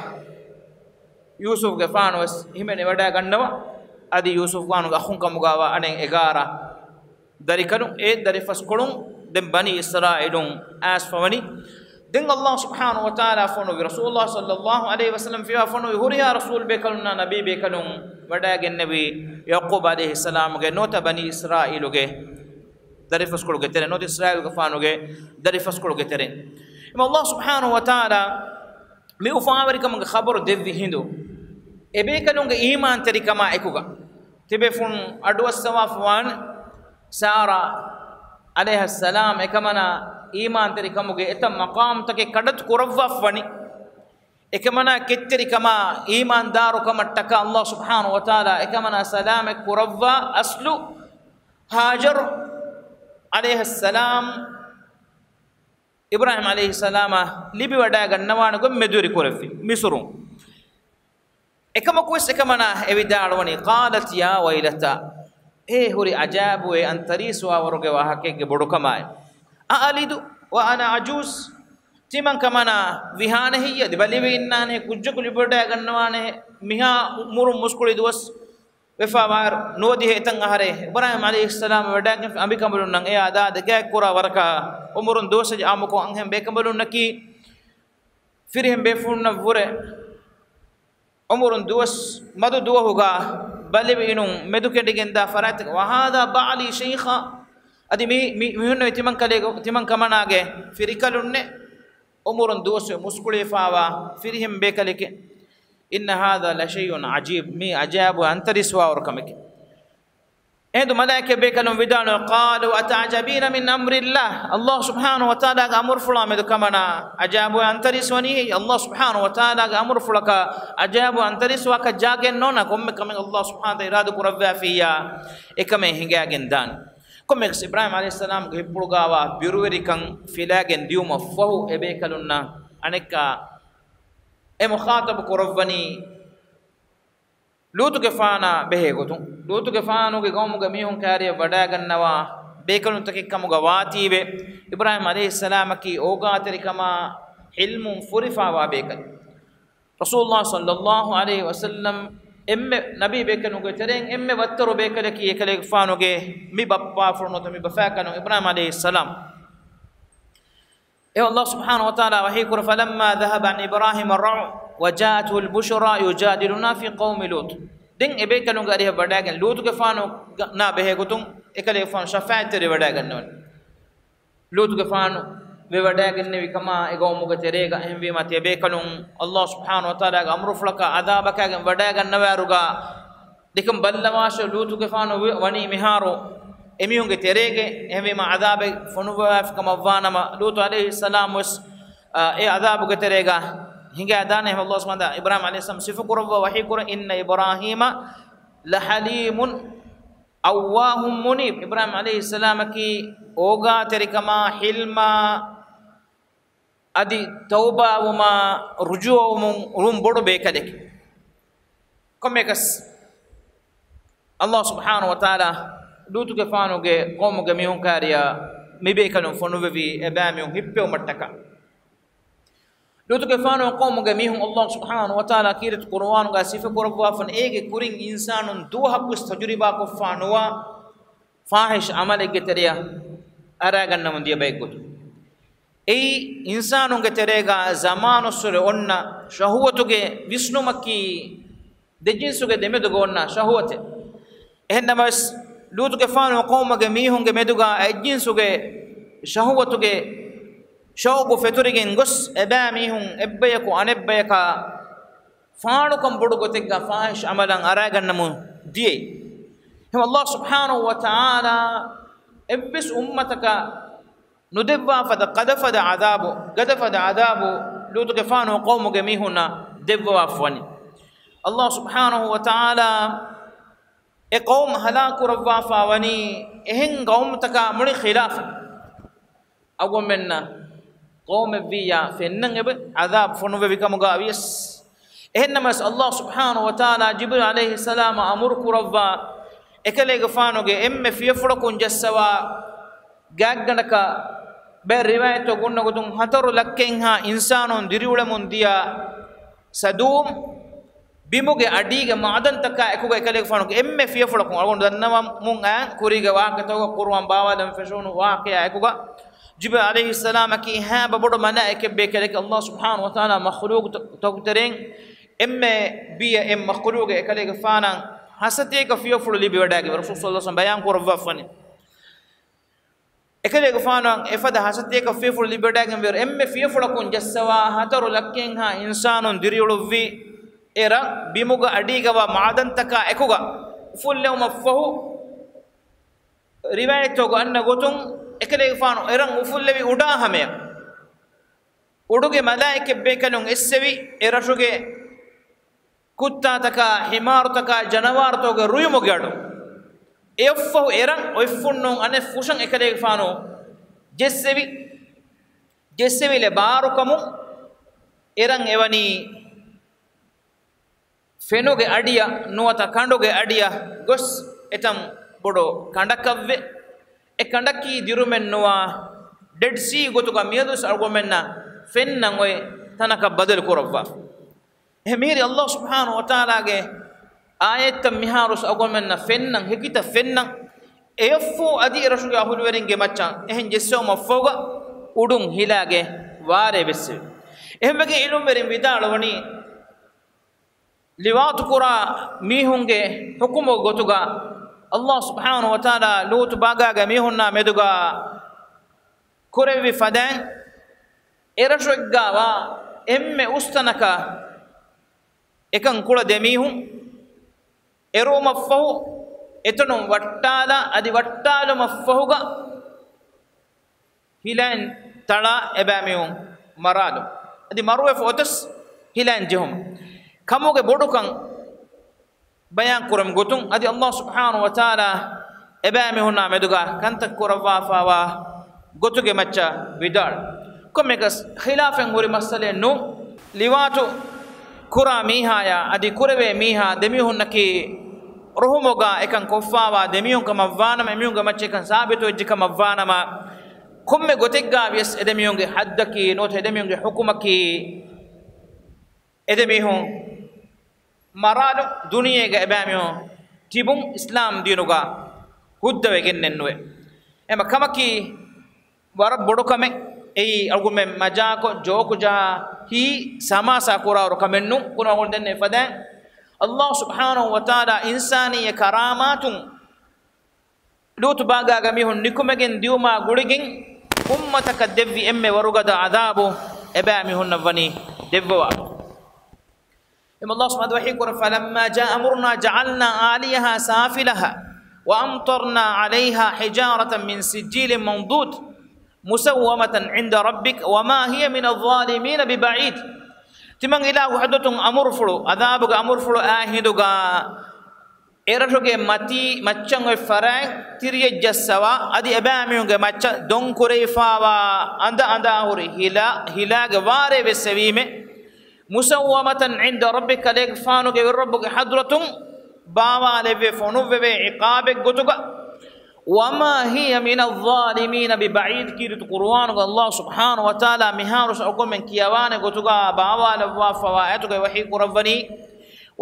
ޔޫސުފްގެފާނު ވެސް ހިމެނިވަޑައިގަންނަވާ. އަދި ޔޫސުފްގެފާނުގެ އަޚުން ކަމުގައިވާ އަނެއް އެގާރަ ދަރިކަލުން، އެ ދަރިފަސްކޮޅުން ދެން ބަނީ އިސްރާޢީލުން އައިސްފަވަނީ. ދެން ﷲ ސުބްޙާނަހޫ ވަތަޢާލާ ފޮނުވި، ރަސޫލުﷲ ޞައްލަﷲު ޢަލައިހި ވަސައްލަމް ފިޔާ ފޮނުވި ހުރިހާ ރަސޫލް ބޭކަލުންނާ ނަބީ ބޭކަލުން ވަޑައިގެންނެވީ ޔަޢުޤޫބް ޢަލައިހިއްސަލާމުގެ ނުވަތަ ބަނީ އިސްރާޢީލުގެ ދަރިފަސްކޮޅުގެ ތެރެއިން، ނުވަތަ އިސްރާޢީލުގެފާނުގެ ދަރިފަސްކޮޅުގެ ތެރެއިން. އެމަ ﷲ ސުބްޙާނަހޫ ވަތަޢާލާ މި އުފާވެރިކަމުގެ ޚަބަރު ދެއްވި ހިނދު، އެބޭކަލުންގެ އީމާންތެރިކަމާ އެކުގަ ތިބޭފުޅުން އަޑުއައްސަވާފަވާނެ. ސާރާ ޢަލައިހައްސަލާމް އެކަމަނާ އީމާންތެރިކަމުގެ އެތައް މަޤާމްތަކެއް ކަޑައްތު ކުރައްވާފަވަނީ. އެކަމަނާ ކެތްތެރިކަމާ އީމާންދާރުކަމަށްޓަކާ ﷲ ސުބްޙާނަހޫ ވަތަޢާލާ އެކަމަނާ ސަލާމަތް ކުރައްވާ އަސްލު ހާޖަރު ޢަލައިހައްސަލާމް އިބްރާހީމް ޢަލައިހިއްސަލާމަށް ލިބިވަޑައިގަންނަވާނެ ގޮތް މެދުވެރި ކުރެއްވި މިސުރުން. އެކަމަކުވެސް އެކަމަނާ އެ ވިދާޅުވަނީ، قالت يا ويلتى، އޭ ހުރި އަޖައިބުވޭ އަންތަރީސްވާވަރުގެ ވާހަކައެއްގެ ބޮޑުކަމާއި. أألد وأنا عجوز، ތިމަން ކަމަނާ ވިހާނެ ހެއްޔޭ؟ އަދި ބަލިވެ އިންނާނެ، ކުއްޖަކު ލިބިވަޑައިގަންނަވާނެ، މިހާ އުމުރުން މުސްކުޅި ދުވަސް ވެފަވާއިރު، ނުވަދިހަ އެތައް އަހަރެއް އިބްރާހީމް ޢަލައިހިއްސަލާމް ވެވަޑައިގެންފި އަނބިކަނބަލުންނަށް އެ އަދާ ދެކެ ކުރާ ވަރަކަށް އުމުރުން ދުވަސް އާއްމުކޮށް އަންހެން ބޭކަނބަލުންނަކީ ފިރިހެން ބޭފުޅުންނަށްވުރެ އުމުރުން ދުވަސް މަދު ދުވަހުގަ ބަލިވެއިނުން މެދުކެނޑިގެންދާ ފަރާތެއް. وهذا بعلي شيخا، އަދި މި، މި، މިހުންނެވި ތިމަން ކަލޭގެ، ތިމަން ކަމަނާގެ ފިރިކަލުންނެއް. އުމުރުން ދުވަސްވެ މުސްކުޅިވެފާވާ ފިރިހެން ބޭކަލެކޭ. إن هذا لشيء عجيب، މީ އަޖައިބު އަންތަރީސްވާވަރު ކަމެކޭ. އެހިނދު މަލާއިކަ ބޭކަލުން ވިދާޅުވި، قالوا أتعجبين من أمر الله، ﷲ ސުބްޙާނަހޫ ވަތަޢާލާގެ އަމުރުފުޅާ މެދު ކަމަނާ އަޖައިބު އަންތަރީސް ވަނީ ހެއްޔޭ؟ ﷲ ސުބްޙާނަހޫ ވަތަޢާލާގެ އަމުރުފުޅަކަށް އަޖައިބު އަންތަރީސް ވާކަށް ޖާގައެއް ނޯންނާ. ކޮންމެ ކަމެއް ﷲ ސުބްޙާނަހޫ ވަތަޢާލާ އިރާދަ ކުރައްވާފިއްޔާ އެކަމެއް ހިނގައިގެން ދާނެ. ކޮންމެއަކަސް އިބްރާހީމް ޢަލައިހިއްސަލާމްގެ ހިތްޕުޅުގައިވާ ބިރުވެރިކަން ފިލާގެން ދިޔުމަށްފަހު އެބޭކަލުންނަށް އަނެއްކާ އެ މުޚާޠަބު ކުރައްވަނީ ލޫޠުގެފާނާ ބެހޭގޮތުން. ލޫޠުގެފާނުގެ ޤައުމުގެ މީހުން ކާރިއަށް ވަޑައިގަންނަވާ ބޭކަލުންތަކެއް ކަމުގަ ވާތީވެ، އިބްރާހީމް ޢަލައިހިއްސަލާމަކީ އޯގާތެރިކަމާ ޢިލްމުން ފުރިފާވާ ބޭކަލެއް. ރަސޫލުﷲ ޞައްލަﷲު ޢަލައިހި ވަސައްލަމް އެންމެ ނަބީ ބޭކަލުންގެ ތެރެއިން އެންމެ ވައްތަރު ބޭކަލަކީ އެކަލޭގެފާނުގެ މި ބައްޕާފުޅު ނުވަތަ މި ބަފާކަލުން އިބްރާހީމް ޢަލައިހިއްސަލާމް. އެ ﷲ ސުބްޙާނަހޫ ވަތަޢާލާ ވަޙީކުރަ، فلما ذهب عن إبراهيم الروع وجاءته البشرى يجادلنا في قوم لوط. ދެން އެބޭކަލުންގެ އަރިހަށް ވަޑައިގެން ލޫޠުގެފާނު ނާ ބެހޭގޮތުން އެކަލޭގެފާނު ޝަފާޢަތްތެރިވެވަޑައިގަންނަވަނީ. ލޫޠުގެފާނު ވެވަޑައިގެންނެވި ކަމާ އެ ޤައުމުގެ ތެރޭގަ. އެހެންވީމާ ތިޔަބޭކަލުން ﷲ ސުބްޙާނަހޫ ވަތަޢާލާގެ އަމުރުފުޅަކާ ޢަޛާބަކާގެން ވަޑައިގަންނަވާއިރުގަ ދެކެން ބައްލަވާށޭ، ލޫޠުގެފާނު ވި-، ވަނީ މިހާރު އެމީހުންގެ ތެރޭގަ. އެހެންވީމާ ޢަޛާބެއް ފޮނުއްވަވާފި ކަމަށްވާނަމަ، ލޫޠު ޢަލައިހިއްސަލާމް ވެސް، އާ، އެ ޢަޛާބުގެ ތެރޭގަ ހިނގައިދާނެ. އެހެން ﷲ ސުބްޙާނަހޫ ވަތަޢާލާ އިބްރާހީމް ޢަލައިހިއްސަލާމް ސިފަކުރައްވާ ވަޙީކުރަން، إن إبراهيم لحليم أواه منيب. އިބްރާހީމް ޢަލައިހިއްސަލާމަކީ އޯގާތެރިކަމާ، ޙިލްމާ، އަދި ތައުބާވުމާ، ރުޖޫޢަވުމުން ރުން ބޮޑު ބޭކަލެކެ. ކޮންމެއަކަސް، ﷲ ސުބްޙާނަހޫ ވަތަޢާލާ ލޫޠުގެފާނުގެ ޤައުމުގެ މީހުން ކާރިއަށް މިބޭކަލުން ފޮނުއްވެވީ އެބައިމީހުން ހިއްޕެވުމަށްޓަކާ. ލޫޠުގެފާނު ޤައުމުގެ މީހުން ﷲ ސުބްޙާނަހޫ ވަތަޢާލާ ކީރިތި ޤުރުއާނުގަ ސިފަކުރައްވާފަން، އޭގެ ކުރިން އިންސާނުން ދުވަހަކުވެސް ތަޖުރިބާކޮށްފާ ނުވާ ފާޙިޝް ޢަމަލެއްގެ ތެރެއަށް އަރާގަންނަމުން ދިޔަ ބައެއްގޮތުން. އެއީ، އިންސާނުންގެ ތެރޭގަ ޒަމާނުއްސުރެ އޮންނަ ޝަހުވަތުގެ ވިސްނުމަކީ، ދެ ޖިންސުގެ ދެމެދުގަ އޮންނަ ޝަހުވަތެއް. އެހެންނަމަވެސް، ލޫޠުގެފާނު ޤައުމުގެ މީހުންގެ މެދުގަ އެއްޖިންސުގެ ޝަހުވަތުގެ ޝައުގު ފެތުރިގެން ގޮސް، އެބައިމީހުން އެއްބަޔަކު އަނެއްބަޔަކާ ފާޅުކަން ބޮޑު ގޮތެއްގަ ފާހިޝް އަމަލަށް އަރާގަންނަމުން ދިޔައީ. އެހެން އަﷲ ސުބްޙާނަހޫ ވަތަޢާލާ އެއްވެސް އުއްމަތަކަށް ނުދެއްވާ ފަދަ ގަދަފަދަ ޢަޛާބު، ގަދަފަދަ ޢަޛާބު ލޫޠުގެފާނު ޤައުމުގެ މީހުންނަށް ދެއްވަވާފަ ވަނީ. އަﷲ ސުބްޙާނަހޫ ވަތަޢާލާ އެ ޤައުމު ހަލާކު ކުރައްވާފަ ވަނީ އެހެން ޤައުމުތަކާ މުޅި ޚިލާފަށް. އަޅުގަނޑުމެންނަށް ޤައުމެއްވިއްޔާ ފެންނަން އެބަ ޢަޛާބު ފޮނުއްވެވި ކަމުގަ ވިޔަސް. އެހެންނަމަވެސް އަﷲ ސުބްޙާނަހޫ ވަތަޢާލާ ޖިބްރީލް ޢަލައިހިއްސަލާމަށް އަމުރު ކުރައްވާ، އެކަލޭގެފާނުގެ އެންމެ ފިޔަފުޅަކުން ޖައްސަވާ ގާތްގަނޑަކަށް ބައެއް ރިވާޔަތްތައް އޮންނަ ގޮތުން ހަތަރު ލައްކައެއްހާ އިންސާނުން ދިރިއުޅެމުން ދިޔަ ސަދޫމް ބިމުގެ އަޑީގެ މަޢުދަންތަކާ އެކުގަ އެކަލޭގެފާނުގެ އެންމެ ފިޔަފުޅަކުން އަޅުގަނޑު ދަންނަވަމުން އައި ކުރީގެ ވާހަކަތަކުގަ ޤުރުއާން ބާވާލަން ފެށުނު ވާޤިޢާ އެކުގަ ޖިބްރީލް ޢަލައިހިއްސަލާމަކީ ހައިބަ ބޮޑު މަލާއިކައެއް ބޭކަލެކެ އަﷲ ސުބްޙާނަހޫ ވަތަޢާލާ މަޚްލޫޤުތަކުގެ ތެރެއިން އެންމެ ބިޔަ އެ މަޚްލޫޤެއް އެކަލޭގެފާނަށް ހަސަތޭކަ ފިޔަފުޅު ލިބިވަޑައިގެން ރަސޫލު ޞައްލަﷲ ޢަލައިހި ވަސައްލަމަ ބަޔާން ކުރައްވާފަ ވަނީ. އެކަލޭގެފާނަށް އެފަދަ ހަސަތޭކަ ފިޔަފުޅު ލިބިވަޑައިގެންވިއިރު އެންމެ ފިޔަފުޅަކުން ޖައްސަވާ ހަތަރު ލައްކައެއްހާ އިންސާނުން ދިރިއުޅުއްވި އެ ރަށް ބިމުގެ އަޑީގަވާ މަޢުދަންތަކާ އެކުގަ އުފުއްލެވުމަށްފަހު، ރިވާޔަތްތަކުގަ އަންނަ ގޮތުން އެކަލޭގެފާނު އެ ރަށް އުފުއްލެވި އުޑާ ހަމަޔަށް އުޑުގެ މަލާއިކަތްބޭކަލުން އެއްސެވި އެ ރަށުގެ ކުއްތާތަކާ، ހިމާރުތަކާ، ޖަނަވާރުތަކުގެ ރުޔުމުގެ އަޑު. އެއަށްފަހު އެރަށް އޮތްފުންނޫން އަނެއްފުށަށް އެކަލޭގެފާނު ޖެއްސެވި، ޖެއްސެވިލެ ބާރުކަމުން އެރަށް އެވަނީ ފެނުގެ އަޑިއަށް ނުވަތަ ކަނޑުގެ އަޑިއަށް ގޮސް އެތަން ބޮޑު ކަނޑަކަށްވެ، އެ ކަނޑަކީ ދިރުމެއްނުވާ ޑެޑް ސީ ގޮތުގަ މިއަދުވެސް އަޅުގަނޑުމެންނަށް ފެންނަން އޮތް ތަނަކަށް ބަދަލު ކުރައްވާފަ. އެހެން މިހިރީ އަﷲ ސުބްޙާނަހޫ ވަތަޢާލާގެ އާޔަތްތައް މިހާރުވެސް އަޅުގަނޑުމެންނަށް ފެންނަން، ހެކިތައް ފެންނަން. އެއަށްފަހު އަދި އެރަށުގެ އަހުލުވެރިންގެ މައްޗަށް އެހެން ޖެއްސެވުމަށްފަހުގަ އުޑުން ހިލާގެ ވާރޭ ވެއްސެވި. އެހެންވެގެން ޢިލްމުވެރިން ވިދާޅުވަނީ، ލިވާތުކުރާ މީހުންގެ ޙުކުމުގެ ގޮތުގަ އަﷲ ސުބްޙާނަހޫ ވަތަޢާލާ ލޫޠު ބާގާގެ މީހުންނާ މެދުގަ ކުރެއްވި ފަދައިން، އެރަށުގަވާ އެންމެ އުސްތަނަކަށް އެކަން ކުޅަ ދެމީހުން އެރުވުމަށްފަހު، އެތަނުން ވައްޓާލާ، އަދި ވައްޓާލުމަށްފަހުގަ ހިލައިން ތަޅާ އެބައިމީހުން މަރާލުން. އަދި މަރުވެފަ އޮތަސް ހިލައިން ޖެހުމަށް. ކަމުގެ ބޮޑުކަން ބަޔާން ކުރަމު ގޮތުން އަދި އަﷲ ސުބްޙާނަހޫ ވަތަޢާލާ އެބައިމީހުންނާ މެދުގަ ކަންތައް ކުރައްވާފައިވާ ގޮތުގެ މައްޗަށް ވިދާޅު. ކޮންމެއަކަސް ޚިލާފެއް ހުރި މައްސަލައެއް ނޫން. ލިވާތު ކުރާ މީހާޔާ އަދި ކުރެވޭ މީހާ ދެމީހުންނަކީ ރުހުމުގަ އެކަން ކޮށްފައިވާ ދެމީހުން ކަމަށްވާނަމަ، އެމީހުންގެ މައްޗަށް އެކަން ސާބިތުވެއްޖެ ކަމަށްވާނަމަ، ކޮންމެ ގޮތެއްގަ ވިޔަސް އެދެމީހުންގެ ޙައްދަކީ ނުވަތަ އެދެމީހުންގެ ޙުކުމަކީ އެދެމީހުން މަރާލު ދުނިޔޭގަ އެބައިމީހުން ތިބުން އިސްލާމް ދީނުގަ ހުއްދަވެގެންނެއްނުވެ. އެމަ ކަމަކީ ވަރަށް ބޮޑު ކަމެއް. އެއީ އަޅުގަނޑުމެން މަޖާކޮށް، ޖޯކު ޖަހާ، ހީ ސަމާސާ ކުރާއިރު ކަމެއް ނޫން. ކުރު އަޅުގަނޑު ދެންނެވި ފަދައިން، އަﷲ ސުބްޙާނަހޫ ވަތަޢާލާ އިންސާނީ ކަރާމާތުން ލޫޠު ބާގާގެ މީހުން ނިކުމެގެން ދިއުމާ ގުޅިގެން އުއްމަތަކަށް ދެއްވި އެންމެ ވަރުގަދަ ޢަޛާބު އެބައިމީހުންނަށް ވަނީ ދެއްވަވާ. އެމަ އަﷲ ސުބްޙާނަހޫ ވަތަޢާލާ ވަޙީ ކުރަން، فَلَمَّا جَاءَ أَمْرُنَا جَعَلْنَا عَالِيَهَا سَافِلَهَا وَأَمْطَرْنَا عَلَيْهَا حِجَارَةً مِّن سِجِّيلٍ مَّنضُودٍ مُّسَوَّمَةً عِندَ رَبِّكَ وَمَا هِيَ مِنَ الظَّالِمِينَ بِبَعِيدٍ. ތިމަން އިލާހު ޙަޟްރަތުން އަމުރުފުޅު، ޢަޛާބުގެ އަމުރުފުޅު އާ ހިނދުގަ އެރަށުގެ މަތީ މައްޗަށް އޮތް ފަރާތް ތިރިއަށް ޖައްސަވާ، އަދި އެބައިމީހުންގެ މައްޗަށް ދޮން ކުރެވިފައިވާ އަނދަ އަނދާހުރި ހިލާ، ހިލާގެ ވާރޭ ވެއްސެވީމެ. مُّسَوَّمَةً عِندَ رَبِّكَ، ކަލޭގެފާނުގެ ވެރިރައްބުގެ ޙަޟްރަތުން ބާވާލެވޭ، ފޮނުއްވެވޭ ޢިޤާބެއް ގޮތުގަ. وَمَا هِيَ مِنَ الظَّالِمِينَ بِبَعِيدٍ، ކީރިތި ޤުރުއާނުގަ އަﷲ ސުބްޙާނަހޫ ވަތަޢާލާ މިހާރު އަޅުގަނޑުމެން ކިޔަވާނެ ގޮތުގަ ބާވާލައްވާފައިވާ އާޔަތުގައި ވަޙީ ކުރައްވަނީ،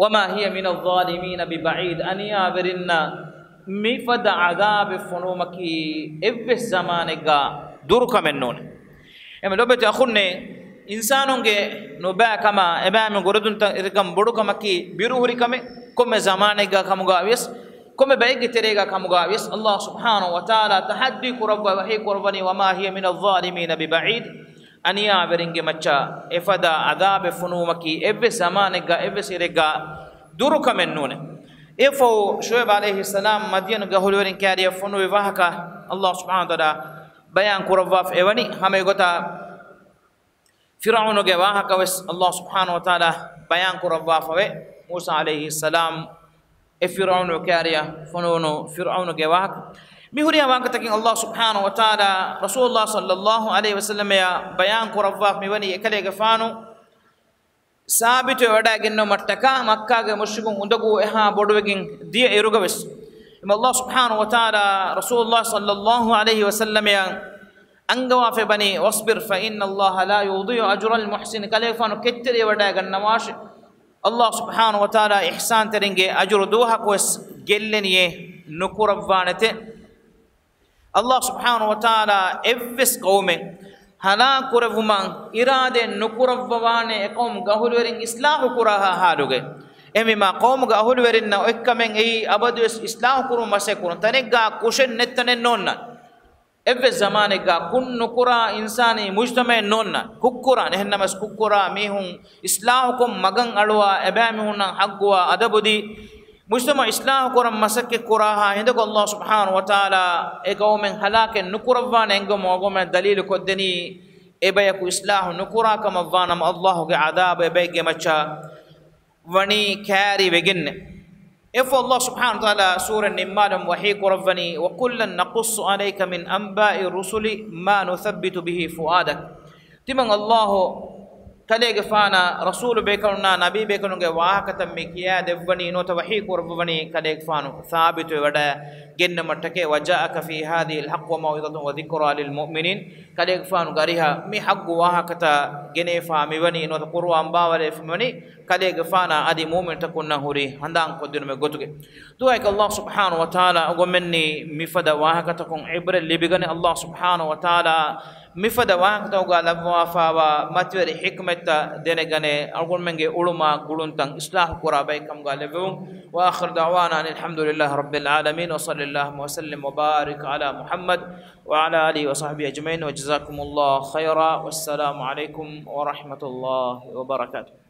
وَمَا هِيَ مِنَ الظَّالِمِينَ بِبَعِيدٍ، އަނިޔާވެރިންނަށް މިފަދަ ޢަޛާބެއް ފޮނުވުމަކީ އެއްވެސް ޒަމާނެއްގަ ދުރުކަމެއް ނޫނޭ. އެމަ ލޯބިވެތި އަޚުންނޭ، އިންސާނުންގެ ނުބައި ކަމާ އެބައިމީހުން ގުރެދުންތައް އެކަން ބޮޑު ކަމަކީ ބިރުހުރި ކަމެއް. ކޮންމެ ޒަމާނެއްގަ ކަމުގަ ވިޔަސް ކޮންމެ ބައެއްގެ ތެރޭގަ ކަމުގަ ވިޔަސް، އަލްލާހު ސުބްޙާނަހު ވަތަޢާލާ ތަޙައްދީ ކުރައްވާ ވަޙީ ކުރައްވަނީ، وما هي من الظالمين ببعيد، އަނިޔާވެރިންގެ މައްޗަށް އެފަދަ ޢަޛާބެއް ފޮނުވުމަކީ އެއްވެސް ޒަމާނެއްގަ އެއްވެސް އިރެއްގަ ދުރުކަމެއް ނޫނޭ. އެއަށްފަހު ޝުޢައިބު ޢަލައިހިއްސަލާމް މަދްޔަނުގެ އަހުލުވެރިން ކާރިޔަށް ފޮނުވި ވާހަކަ އަލްލާހު ސުބްޙާނަހު ވަތަޢާލާ ބަޔާން ކުރައްވާފަ އެވަނީ. ހަމަ އެގޮތަށް ފިރްޢައުނުގެ ވާހަކަ ވެސް އަލްލާހު ސުބްޙާނަހު ވަތަޢާލާ ބަޔާން ކުރައްވާފަވޭ. މޫސާ ޢަލައިހިއްސަލާމް އެ ފިރްޢައުނު ކާރިޔަށް ފޮނުވުނު ފިރްޢައުނުގެ ވާހަކަ. މި ހުރިހާ ވާހަކަތަކިން އަލްލާހު ސުބްޙާނަހު ވަތަޢާލާ ރަސޫލުއްލާހި ޞައްލައްލާހު ޢަލައިހި ވަސައްލަމައަށް ބަޔާން ކުރައްވާފަ މިވަނީ އެކަލޭގެފާނު ސާބިތުވެވަޑައިގެންނެވުމަށްޓަކާ މައްކާގެ މުޝްރިކުން އުނދަގޫ އެހާ ބޮޑުވެގެން ދިޔަ އިރުގަ ވެސް. އެމަ އަލްލާހު ސުބްޙާނަހު ވަތަޢާލާ ރަސޫލުއްލާހި ޞައްލައްލާހު ޢަލައިހި ވަސައްލަމައަށް އަންގަވާފައިވަނީ، واصبر فإن الله لا يضيع أجر المحسنين، ކަލޭގެފާނު ކެތްތެރިވެވަޑައިގަންނަވާށި. އަލްލާހު ސުބްޙާނަހު ވަތަޢާލާ އިޙްސާންތެރިންގެ އަޖުރު ދުވަހަކުވެސް ގެއްލެނިއޭ، ނުކުރައްވާނެތެ. އަލްލާހު ސުބްޙާނަހު ވަތަޢާލާ އެއްވެސް ޤައުމެއް ހަލާކު ކުރެއްވުމަށް އިރާދައެއް ނުކުރައްވަވާނެ އެ ޤައުމުގެ އަހުލުވެރިން އިޞްލާޙު ކުރާހާ ޙާލުގައި. އެހެންވީމާ ޤައުމުގެ އަހުލުވެރިންނަށް އޮތްކަމެއް އެއީ އަބަދުވެސް އިޞްލާޙު ކުރުމަށް މަސައްކަތް ކުރުން. ތަނެއްގަ ކުށެއް ނެތް ތަނެއް ނޯންނާނެ. އެއްވެސް ޒަމާނެއްގަ ކުށް ނުކުރާ އިންސާނީ މުޖްތަމަޢެއް ނޯންނާނެ. ކުށްކުރާނެ. އެހެންނަމަވެސް ކުށްކުރާ މީހުން އިޞްލާޙުކޮށް މަގަށް އަޅުވާ، އެބައިމީހުންނަށް ޙައްޤުވާ އަދަބުދީ، މުޖްތަމަޢު އިޞްލާޙު ކުރަން މަސައްކަތް ކުރާހާ ހިނދަކު އަލްލާހު ސުބްޙާނަހު ވަތަޢާލާ އެ ޤައުމެއް ހަލާކެއް ނުކުރައްވާނެ އެންގުމަށް އަޅުގަނޑުމެން ދަލީލު ކޮށްދެނީ، އެބަޔަކު އިޞްލާޙު ނުކުރާ ކަމަށްވާނަމަ އަލްލާހުގެ ޢަޛާބު އެބައެއްގެ މައްޗަށް ވަނީ ކާރިވެގެންނެ. އެއަށްފަހު އަލްލާހު ސުބްޙާނަހު ވަތަޢާލާ ސޫރަ ނިންމާލަން ވަޙީ ކުރައްވަނީ، وكلا نقص عليك من أنباء الرسل ما نثبت به فؤادك. ތިމަން އަލްލާހު ކަލޭގެފާނަށް ރަސޫލު ބޭކަލުންނާ ނަބީ ބޭކަލުންގެ ވާހަކަތައް މި ކިޔާ ދެއްވަނީ ނުވަތަ ވަޙީ ކުރައްވަވަނީ ކަލޭގެފާނު ސާބިތުވެވަޑައިގެންނަމަށްޓަކައި، وجاءك في هذه الحق وموعظة وذكرى للمؤمنين، ކަލޭގެފާނުގެ އަރިހަށް މި ޙައްޤު ވާހަކަތައް ގެނެވިފާ މިވަނީ ނުވަތަ ޤުރުއާން ބާވަލައިފަ މިވަނީ ކަލޭގެފާނާ އަދި މުއުމިނުތަކުންނަށް ހުރި ހަނދާން ކޮށްދިނުމެއް ގޮތުގައި. ދުޢާއެއް އަލްލާހު ސުބްޙާނަހު ވަތަޢާލާ އަޅުގަނޑުމެންނީ މިފަދަ ވާހަކަތަކުން ޢިބްރަތް ލިބިގަނެ، އަލްލާހު ސުބްޙާނަހު ވަތަޢާލާ މިފަދަ ވާހަކަތަކުގަ ލައްވާފައިވާ މަތިވެރި ޙިކްމަތްތައް ދެނެގަނެ، އަޅުގަނޑުމެންގެ އުޅުމާ ގުޅުންތައް އިޞްލާޙު ކުރާ ބައެއް ކަމުގަ ލެއްވެވުން. وآخر دعوانا أن الحمد لله رب العالمين، وصل اللهم وسلم وبارك على محمد وعلى آله وصحبه أجمعين، وجزاكم الله خيرا، والسلام عليكم ورحمة الله وبركاته.